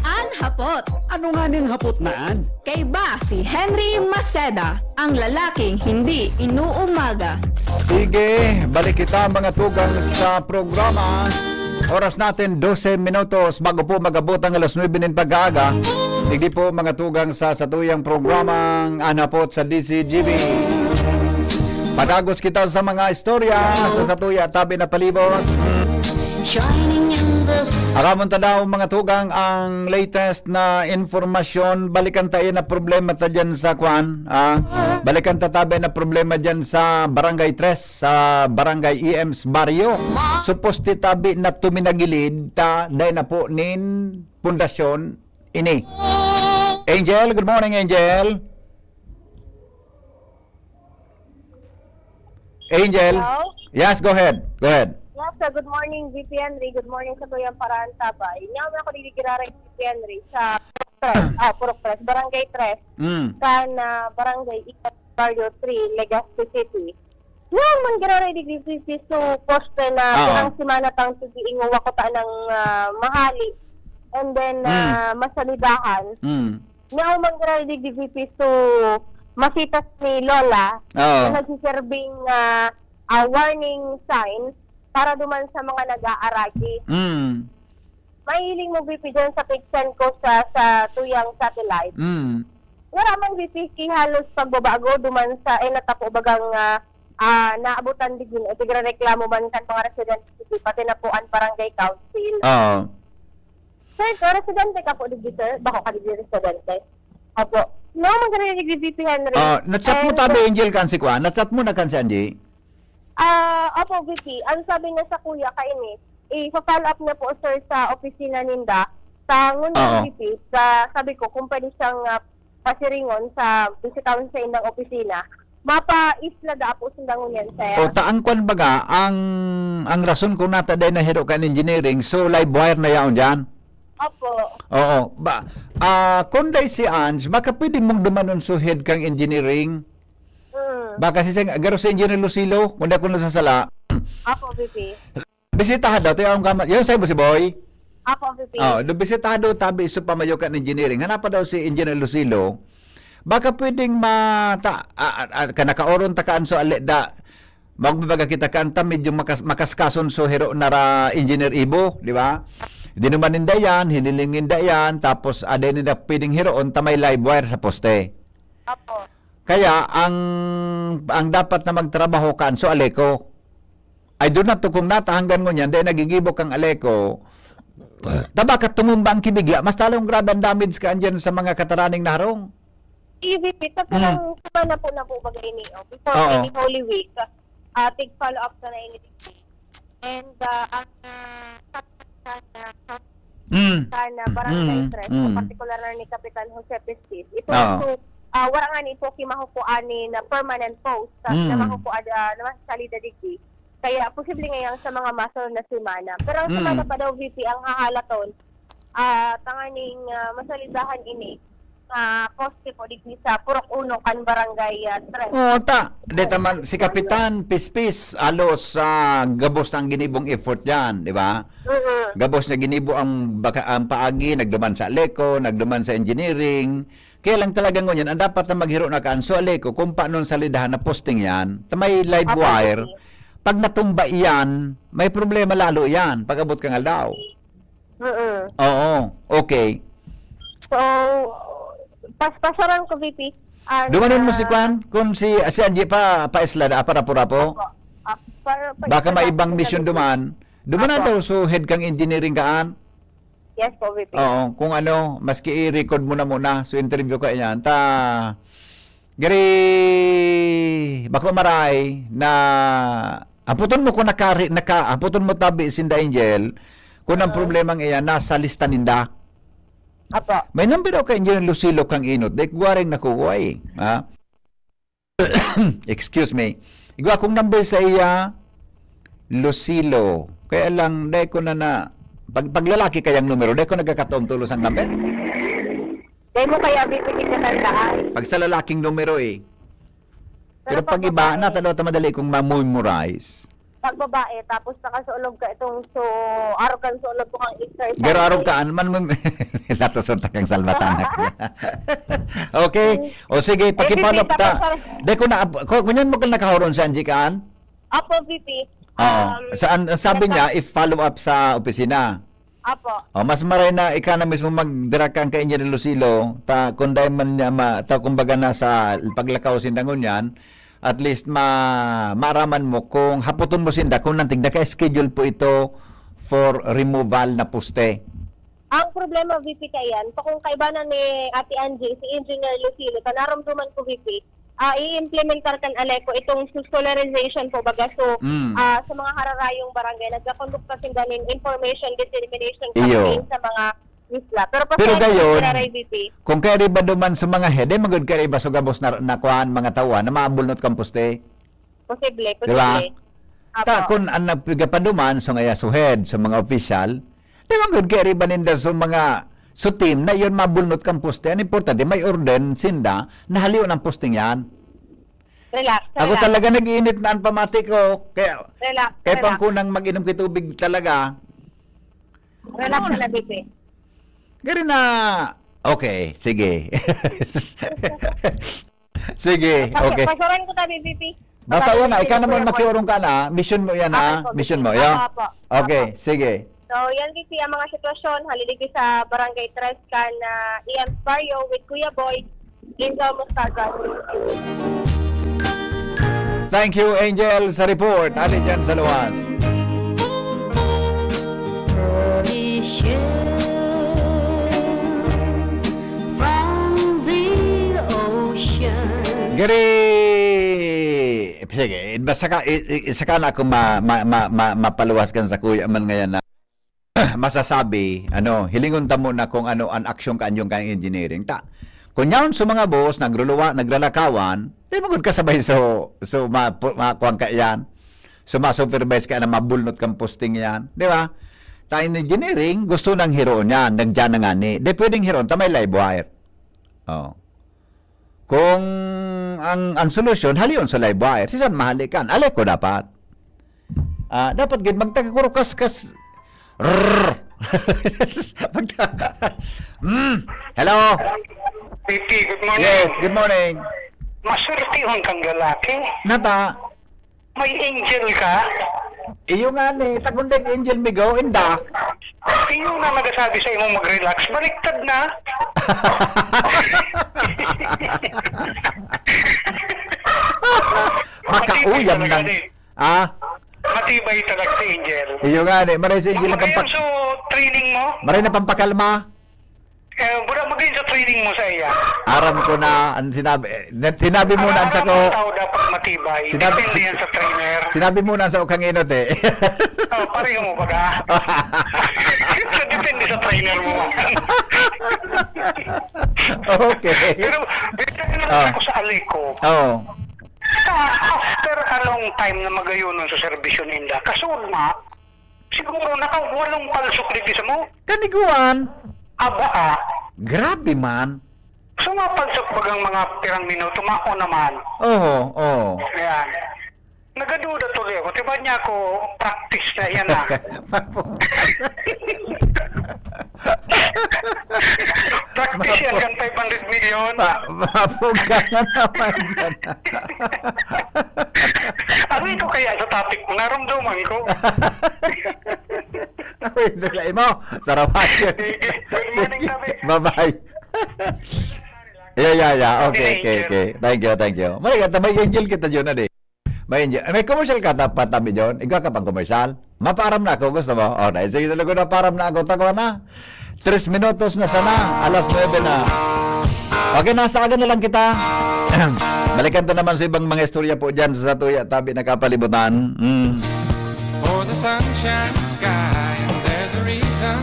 An hapot. Ano nga ning hapot na an? Kaiba si Henry Maceda, ang lalaking hindi inuumaga. Sige, balik kita mga tugang sa programa. Oras natin, dose minutos bago po mag-abot ang alas nuebe nin pagkaaga. Digdi po mga tugang sa satuyang programang An Hapot sa D Z G B. Padagos kita sa mga istorya sa satuya tabi na palibot. Shining in the sun. Aramon ta daw mga tugang ang latest na informasyon. Balikan tayo na problema ta dyan sa kwan. Ah, balikan ta tabi na problema dyan sa Barangay Tres, sa Barangay E M's Barrio. Suposti tabi na tuminagilid ta dahil na po nin pundasyon ini. Angel, good morning, Angel. Angel. Hello? Yes, go ahead. Go ahead. Yes, sir. Good morning, V P Henry. Good morning sa Kuyang Paraan Tabay. Inyaw na ako digdi giraray, V P Henry, sa Purok Tres, ah, Purok Tres, Barangay Tres, Mm. kan ah, Barangay Ikat, Barrio three, Legazpi City. Yan, man giraray digdi, V P, so, poste na Oo. pirang semana tang sige ingo wako ta ng ah, mahali. And then, Mm. ah, masalidahan. Mm. Now, man giraray digdi, V P, so, masitas ni Lola, Oo. na nagsiserbing ah, ah, warning sign para duman sa mga nag-aaraki. Mm. Mahiling mo, V P, dyan sa picture ko sa, sa tuyang satellite. Mm. Wala man, V P, ki halos pagbabago duman sa, eh, natapo bagang ah, ah, naabutan digin, eh, tigrereklamo man kan mga residente, pati na po ang barangay council. Oo. Sir, ka residente ka po digdi, sir? Bako ka digdi residente? Opo. No, magre-, digdi, V P Henry. Ah, na-chat mo And, tabi, Angel, kan si Kwan? Na-chat mo na kan si Angie? Ah, opo, V P. Ang sabi niya sa kuya, kaini, i-follow up niya po, sir, sa opisina ninda. Sa ngunyan, Oo. V P, sa, sabi ko, kung pwede siyang ah, pasiringon sa bisitahon sa indang opisina, mapa-isla da po sila ngunyan, sir. O ta ang kwan baga, ang ang rason kung nata dai nahiro kan engineering, so live wire na yaon diyan. Opo. Oo, ba ah kung dai si Ange, baka pwede mong dumanon suhid kang engineering. Mm. Baka si Seng, garo si Engineer Lucilo, kung di ako nasasala. Opo, V P. Bisitaha daw, tayo ang kamat. Yun, sa'yo mo si Boy? Opo, V P. Oh, do bisitaha daw tabi iso pamayo kan engineering. Hanapa daw si Engineer Lucilo. Baka pwedeng mata, ah, ah, ah, ka nakaoron ta kaan so ali da. Magbabaga kita kaan ta, medyo makas, makaskason so hiro na ra Engineer Ibo, di ba? Di naman ninda yan, hiniling ninda yan, tapos aday ninda pwedeng hiroon ta may live wire sa poste. Opo. Kaya ang ang dapat na magtrabaho kan so Aleco. Ay doon na to kung nata hanggang ngunyan, dahil nagigibo kang Aleco. Taba ka tumumba ang kibigla, mas talong grabe ang damage ka andyan sa mga kataraning na harong. E V P, sa Mm. mm. Sana po na po bagay niyo. Before Oo. any Holy Week, uh, tig follow up na na ini. And uh, ang uh, sana, Mm. sana barangay Mm, tres, mm. Particular na ni Kapitan Jose Pistis. Ito Oo. so, uh, wala nga ni po kimahukuan ni na permanent post sa Mm. na mahukuan uh, na masalida digdi. Kaya posible ngayang sa mga masunod na semana. Pero ang Mm. semana pa daw, V P, ang hahalaton, ah, tanganing ah, masalidahan ini ah, poste po digdi sa Purok Uno kan Barangay ah, tres. Oo, ta. Deta man, si Kapitan Pispis, alos sa gabos ng ginibong effort dyan, di ba? Mm-mm. Gabos na ginibo ang, baka, ang paagi, nagduman sa Aleco, nagduman sa engineering. Kaya lang talaga ngunyan, ang dapat na maghiro na kaan so Aleco, kung paano ang salidahan na posting yan, ta may live Apo, wire, sige. Pag natumba iyan, may problema lalo iyan pag abot kang aldaw. Mm-mm. Oo, okay. So, pas pasaran ko, V P. Ang, Dumanon mo si ah, Kwan? Kung si, si Angie pa, pa Isla, ah, para pura po? Ah, para pa Baka Isla may ibang Dapit mission na duman. Dumanan Apo. daw so head kang engineering kaan? Yes po, V P. Oo, kung ano, maski i-record mo na muna. So interview ka yan. Ta, gari, bako maray na, aputon mo kung nakari, naka, aputon mo tabi, Sinda Angel, kung ang Oo. problema nga yan, nasa lista ninda. Apo. May number daw kay Engineer Lucilo kang inot. Dahil kuwaring nakukuha eh. Ha? Excuse me. Igwa akong number sa iya, Lucilo. Kaya lang, dahil ko na na, pag, pag lalaki kayang numero, dahil ko nagkakataon tulos ang number. Dahil mo kaya, V P, kita tandaan. Pag sa lalaking numero eh. Pero pag iba, babae, natalo ta madali kung ma-memorize. Pag babae, tapos nakasulog ka itong so, arog kang sulog ko kang exercise. Pero arog ka, ano man mo, latason ta kang salbatanak. Okay. O sige, eh, paki-follow up ta. Dai ko na, ko, ngunyan mo kang nakahuron sa Angie Kaan? Opo, V P. Oo. Um, sa, ang, ang sabi niya, i-follow up sa opisina. Apo. O, mas maray na ika na mismo magdara kan kay Engineer Lucilo, ta, kung dai man niya ma-, ta, kumbaga, nasa paglakaw sinda ngunyan, at least ma-, maaraman mo kung hapoton mo sinda kung nantig naka-schedule po ito for removal na poste. Ang problema, V P, kaiyan, pa kung kaibanan ni Ate Angie, si Engineer Lucilo, ta narumduman ko, V P, ah, i-implementar kan Aleco itong su-, solarization po, baga. So, Mm. ah, sa mga hararayong barangay, nagkakondukta sinda nin information dissemination Iyo. campaign sa mga isla. Pero Pero pasensya gayon, na, V P. Kung kairiba duman sa mga head, eh, magod kairiba sa gabos na, na kuan, mga tao, ah, na mabulnot kan poste. Posible, Di ba? posible. Ta, Apo. Kun ang nagpiga pa duman, so ngaya suhed, sa mga opisyal, di man gud kairiba ninda sa mga, sa team, na iyon mabulnot kang poste. Ang importante, may orden sinda, na halion ang posting yan. Relax, Ako relax. talaga nag-iinit na ang pamati ko, kaya, Relax, kaya pang relax. kunang mag-inom kay tubig talaga. Relax Ano? na, V P. Gari na, okay, sige. Sige, Pasa-, okay. Pasaran ko tabi, V P. Basta Pasaran yan na, ko ikaw si naman Kuya Boy. makiurong ka na, mission mo yan, Apo, ha? Apo, Mission apo. mo, yan? Apo, Apo. Okay, sige. So, yan, V P, ang mga sitwasyon, haliligid sa Barangay Tres kan, ah, Ian Barrio with Kuya Boy, Angel Moscagan. Thank you, Angel, sa report. Ali dyan sa luwas. Issues from the ocean. Gary, sige, basta ka, i-, i-, isa ka na akong ma-, ma-, ma-, ma-, mapaluwas kan sa kuya man ngayon na masasabi, ano, hilingon ta muna kung ano ang aksyon kanyo kan engineering. Ta, kun yaon sa mga boss, nagruluwa-, naglalakawan, di magod kasabay so, so ma-, pu-, makuwang ka yan. So ma-supervise ka na mabulnot kang posting yan. Di ba? Ta, in engineering, gusto nang hiroon yan. Nagdiyan na nga ni. Di pwedeng hiroon, ta may live wire. Oh. Kung ang, ang solusyon, halion sa live wire. Sisan mahalikan? Aleco dapat. Ah, dapat gid magtaga kuro kas, kas. Rrrr. Magta-, Mm. Hello? P P, good morning. Yes, good morning. Maswertehon kang lalaki. Nata? May angel ka? Iyo nga ni, tagundeg angel migo, inda. Iyo na nagasabi sa imo mag-relax, baliktad na. Makauyam Matibay talaga lang. din. Ah? Matibay talaga si Angel. Iyo nga ni, maray si Angel na Magayon pampak-, so training mo? maray na pampakalma. Eh, buda mo din sa training mo sa iya. Aram ko na, ang sinabi, eh, na-, sinabi mo na ang Ang sako. Tao dapat matibay. Sinabi, Depende si-, yan sa trainer. sinabi mo na sa ukang inot eh. Oh, pareho mo baga? Sa depende sa trainer mo. Okay. Pero, binigyan na lang Ah. ako sa Aleco. Oo. Sa, after a long time na magayonon sa serbisyo ninda, kasud na, Siguro nakawalong palsok digdi sa mo. Kaniguan. Aba, ah. Grabe man. So, mga palsok bagang mga pirang minuto, mao naman. Oo, oo. Ayan. Nagaduda tuloy ako. Diba niya ako, practice na yan, ah. Practice yan, Mapo-, kan five hundred million. Ma-, mapuga na naman yan. Ano ito kaya sa topic mo? Naramdaman ko. Ay, nagay mo. Sarawayan. Sige. Good morning, Sige. Tabi. Bye-bye. Yeah, yeah, yeah. Okay, Happy okay, Angel. okay. Thank you, thank you. Mali ka, tabay angel kita dyan, adi. May angel. May commercial ka, ta-, pa, tabi dyan? Igwa ka pang commercial? Mapaaram na ako, gusto mo? O, dahil sige talaga na, paaram na ako. Tako na. Tres minutos na sana. Alas nuebe na. Okay, nasa aga na lang kita. Balikan ta naman sa ibang mga istorya po dyan sa Satuya, tabi na kapalibutan. Mm. For the sunshine sky, and there's a reason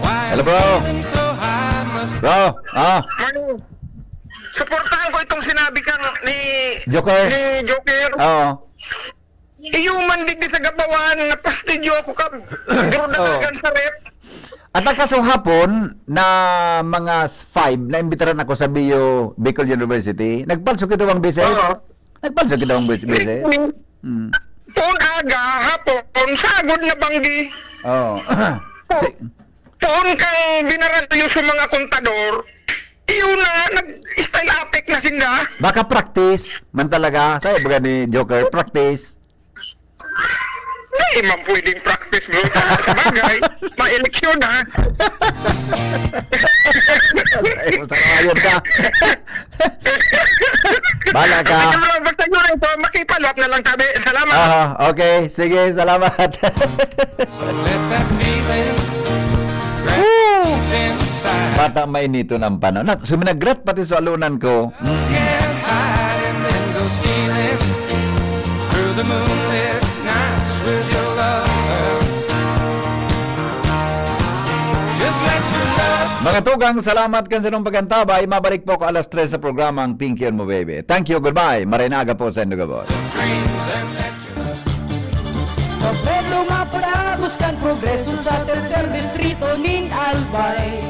why Hello, bro. I'm feeling so high, must Bro, ah. Ano? Suportahan ko itong sinabi kang ni Joker. ni Joker. Oo. Iyo man digdi sa Gabawan, napastidyo ako ka, duro Oh. dalagan sa ref. At ang kaso hapon na mga five na imbitaran ako sa Bio Bicol University, nagpalso kita bang beses? Oo. Nagpalso kita bang bes- beses? Hmm. Poon aga, hapon, sagod na banggi. Oh. Si- Poon kang binaralyo sa mga kontador, iyon na, nag-style apek na sinda. Baka practice man talaga. Sabi ba ni Joker, practice? Hindi man pwedeng practice, bro. Sa bagay, ma-eleksyon, ha? Ay, masarayon ka. Bala ka. Sige, bro, basta yun ito, makipalap na lang kami. Salamat. Aha, okay. Sige, salamat. So let that feeling Woo! deep inside. Bata mainiton ang panahon. Nat, suminagrat pati sa alunan ko. Mm. Get high and then go stealing through the moonlit nights with your lover. Just let your love Mga tugang, salamat kan sa inyong pag-antabay. Mabalik po ako alas tres sa programa ang Pinky on Mo Baby. Thank you, goodbye. Maray na aga po sa inyong gabos. dreams and let your Pablo mapulagos kan progreso sa tercer distrito nin Albay.